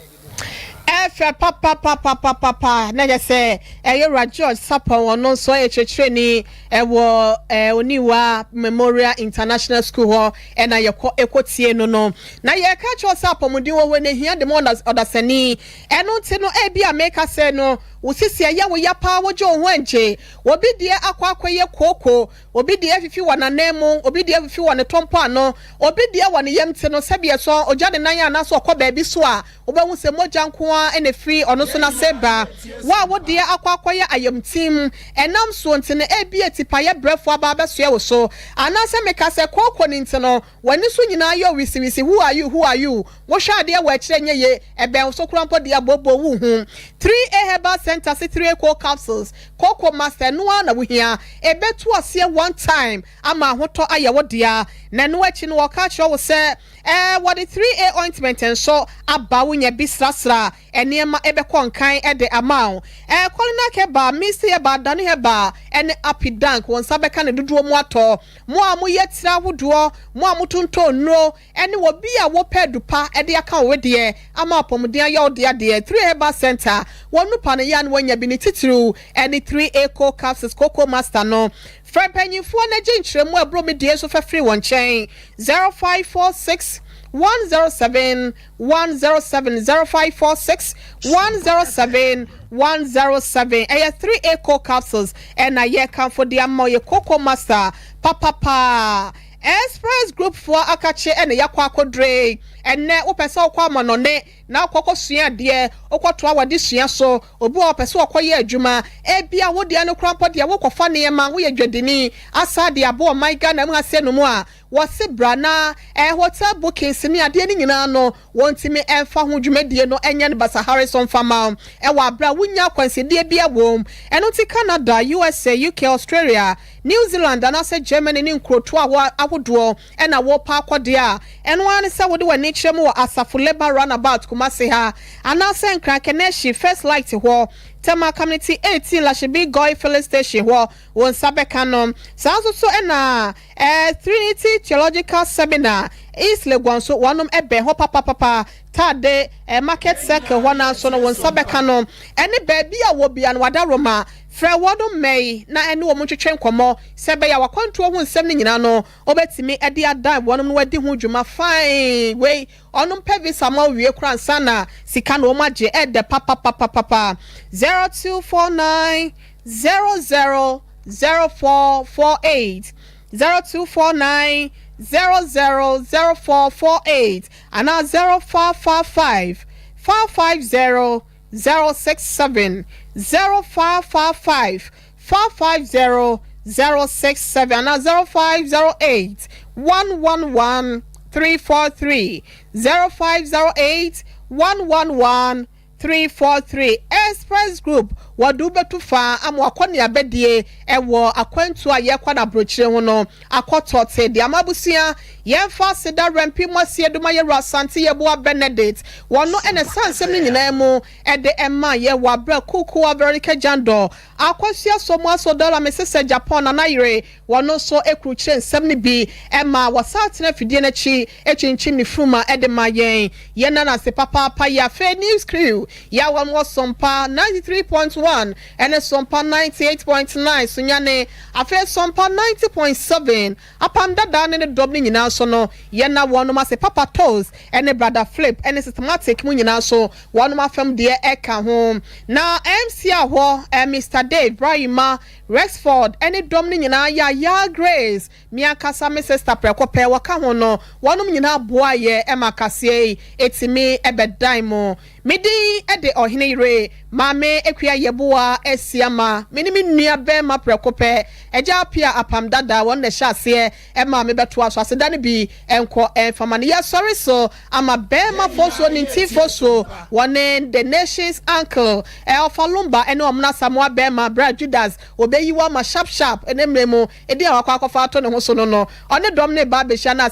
Ɛfɛ papapapapapa na kyɛ sɛ ɛyɛ Wura George Sarpong ɔno nso ɔyɛ kyerɛkyerɛni ɛwɔ Oniwa Memorial International School hɔ ɛna yɛkɔ ɛkɔ tie no no na yɛka kyerɛ sɛ apɔmuden wɔ hɔ na ehia de ma ɔdasani ɛno nti no ebi a meka sɛ no wo sisi ɛyɛ wo ya paa wogye wo ho ɛngye Obi deɛ akɔ akɔyɛ kooko, obi deɛ afifi wɔ n'ananmu, obi deɛ afifi wɔ ne tɔmpɔ ano, obi deɛ wɔ ne yam ti no, sɛdeɛ sɛ ɔgya ne nan anaasɛ ɔkɔ baabi so a, wobɛhu sɛ mogya nko ara na ɛfiri ɔno nso n'ase ba. Wo a wo deɛ akɔ akɔyɛ ayamtim, ɛnam soɔ nti no, ebia tipaeɛ brɛfoɔ aba abɛsoɛ wo so, anaasɛ meka sɛ kooko no nti no, w'ani so nyinaa yɛ wisiwisi, who are you, who are you, wohwɛ adeɛ wɔ akyire ɛnyɛ yie, ɛbɛn wo so koraa mpo deɛ abooboo wo hu. 3A Herbal Centre se 3A Cold Capsules, Cocoa Master, ɛno ara na wohia. Ɛbɛtu aseɛ one time ama ahotɔ ayɛ wo dea. Na ɛno akyi no wɔka akyerɛ wo sɛ ɛɛ wɔde 3A Ointment nso aba wonya bi srasra nneɛma ɛbɛkɔ nkan de ama wo. Ɛɛ Colinak Herbal, Misty Herbal, Dano Herbal ɛne Apidank wo nsa bɛka ne dodoɔ mu atɔ. Mo a moyɛ tiri ahodoɔ, mo a motontɔn nnuro, ɛne obi a wopɛ adu pa de aka wo wedeɛ ama apɔmuden ayɛ wo dea deɛ, 3 Herbal Centre, wɔn nnupa no yɛ a na woanya bi, ne titiriw ne 3 Eco Capsules Cocoa Master no. Frɛ mpanyimfoɔ na gye nkyerɛmu a ɛboro me deɛ so fa firi wɔn nkyɛn, 0546 107 107, 0546 107 107. Ɛyɛ 3 Eco Capsules ɛna yɛkamfo de ama wo, yɛ Cocoa Master papapaa. Express Group foɔ akakye ɛna yakɔ akɔdure. Ɛnɛ wopɛ sɛ wokɔ amanɔne na wokɔ kɔsua adeɛ, wokɔtoa w'adesua so, obi wɔ hɔ ɔpɛ sɛ ɔkɔyɛ adwuma, ebia wo deɛ no koraa mpo deɛ wokɔfa nneɛma, woyɛ dwadini, asa de abɔ ɔman Ghana mu ha sei nom a, wɔse bra na ɛɛ hotel bookings ne adeɛ no nyinaa no wɔntumi ɛmfa ho dwumadie no ɛnyɛ no basahare so mfa ma wo ɛwɔ aberɛ a wonnya akwansideɛ biara wom. Ɛno nti Canada, USA, UK, Australia, New Zealand anaasɛ Germany ne nkurotoɔ ahodoɔ na worepɛ akɔ deɛ a, ɛno ara ne sɛ wode w'ani kyerɛ mu wɔ Asafo Labour Runabout Kumasi ha anaasɛ Nkran Kaneshie First Light hɔ, Tema Community 18 Lashibi Goil Filling Station hɔ, wo nsa bɛka no. Saa nso so na eh, Trinity Theological Seminar, East Legon nso wɔnom bɛn hɔ papapapa, Tade eh, Market Circle hɔ no ara nso no wo nsa bɛka no. Ɛne baabi a wɔ bia no wadaworoma. Frɛ wɔn mmɛn na ɛne wɔn ntwetwe nkɔmmɔ sɛ ɛbɛyɛ a w'akwantuo ho nsɛm no nyinaa no wobɛtumi de adan wɔnom na wɔadi ho dwuma fann. Wei wɔnom pɛ visa ma wo wie koraa ansa na sika no wɔn agye. Ɛdɛ papapapapa. 0249 00 0448 0249 00 0448 anaa 0555 550 067 0555 550 067 anaa 0508 111 343 0508 111 343 Express Group wɔde wo bɛtu fa ama wakɔneabadie ɛwɔ akwantuo a yɛkɔ no aburokyire ho no akɔtɔ te de ama abusua. Yɛmfa aseda Rɛmpi Moasie Duma Yɛwura Asante Yeboah Benedict wɔno na ɛsaa nsɛm no nyinaa mu de maa yɛ wɔ aberɛ a Kukuwa Veronica Jandor Akosua Somuaso Dollar Mesesɛ Japan Nana Yere wɔno nso krukyire nsɛm no bi ma wɔsan tena afidie no akyi kyinkyim ne funuma de ma yɛn. Yɛnna no ase papaapa yɛ afei News Crew yɛ a wɔn wɔ Sompa 93.1. 1 ɛne Sompa 98.9 Sunyani. Afei Sompa 90.7 Apam Dada ne ne dɔm no nyinaa so no, yɛna wɔnom ase. Papa Toes ɛne Brother Flip ɛne Systematic mu nyinaa so, wɔnom afam deɛ ɛka ho. Na MC ahɔ Mr Dave Brahima Rexford ɛne dɔm no nyinaa yɛ Aya Grace, mi ankasa me sister prɛko pɛ wɔka ho no, wɔnom nyinaa boa yɛ ɛma kaseɛ yi etimi ɛbɛdan mu. Medi ɛde ɔhene yere Maame Ekua Yɛboa Esiama, me ne me nua bɛrima prɛko pɛ Ɛgya Apia Apam Dada, wɔn na ɛhyɛ aseɛ ɛma me bɛto aso. Aseda no bi ɛnkɔ ɛnfama no. Yɛsɔre so ama bɛrima fosuo ne nti fosuo, wɔne the nation's uncle ɛ ɔfa Lumba ɛne ɔmo Samoa bɛrima Bra Judas obeyi wɔn ama sharp sharp. Ɛne mmerɛ mu edi a wakɔ akɔfa ato ne ho so no, ɔne dɔm ne ba abɛhyia no.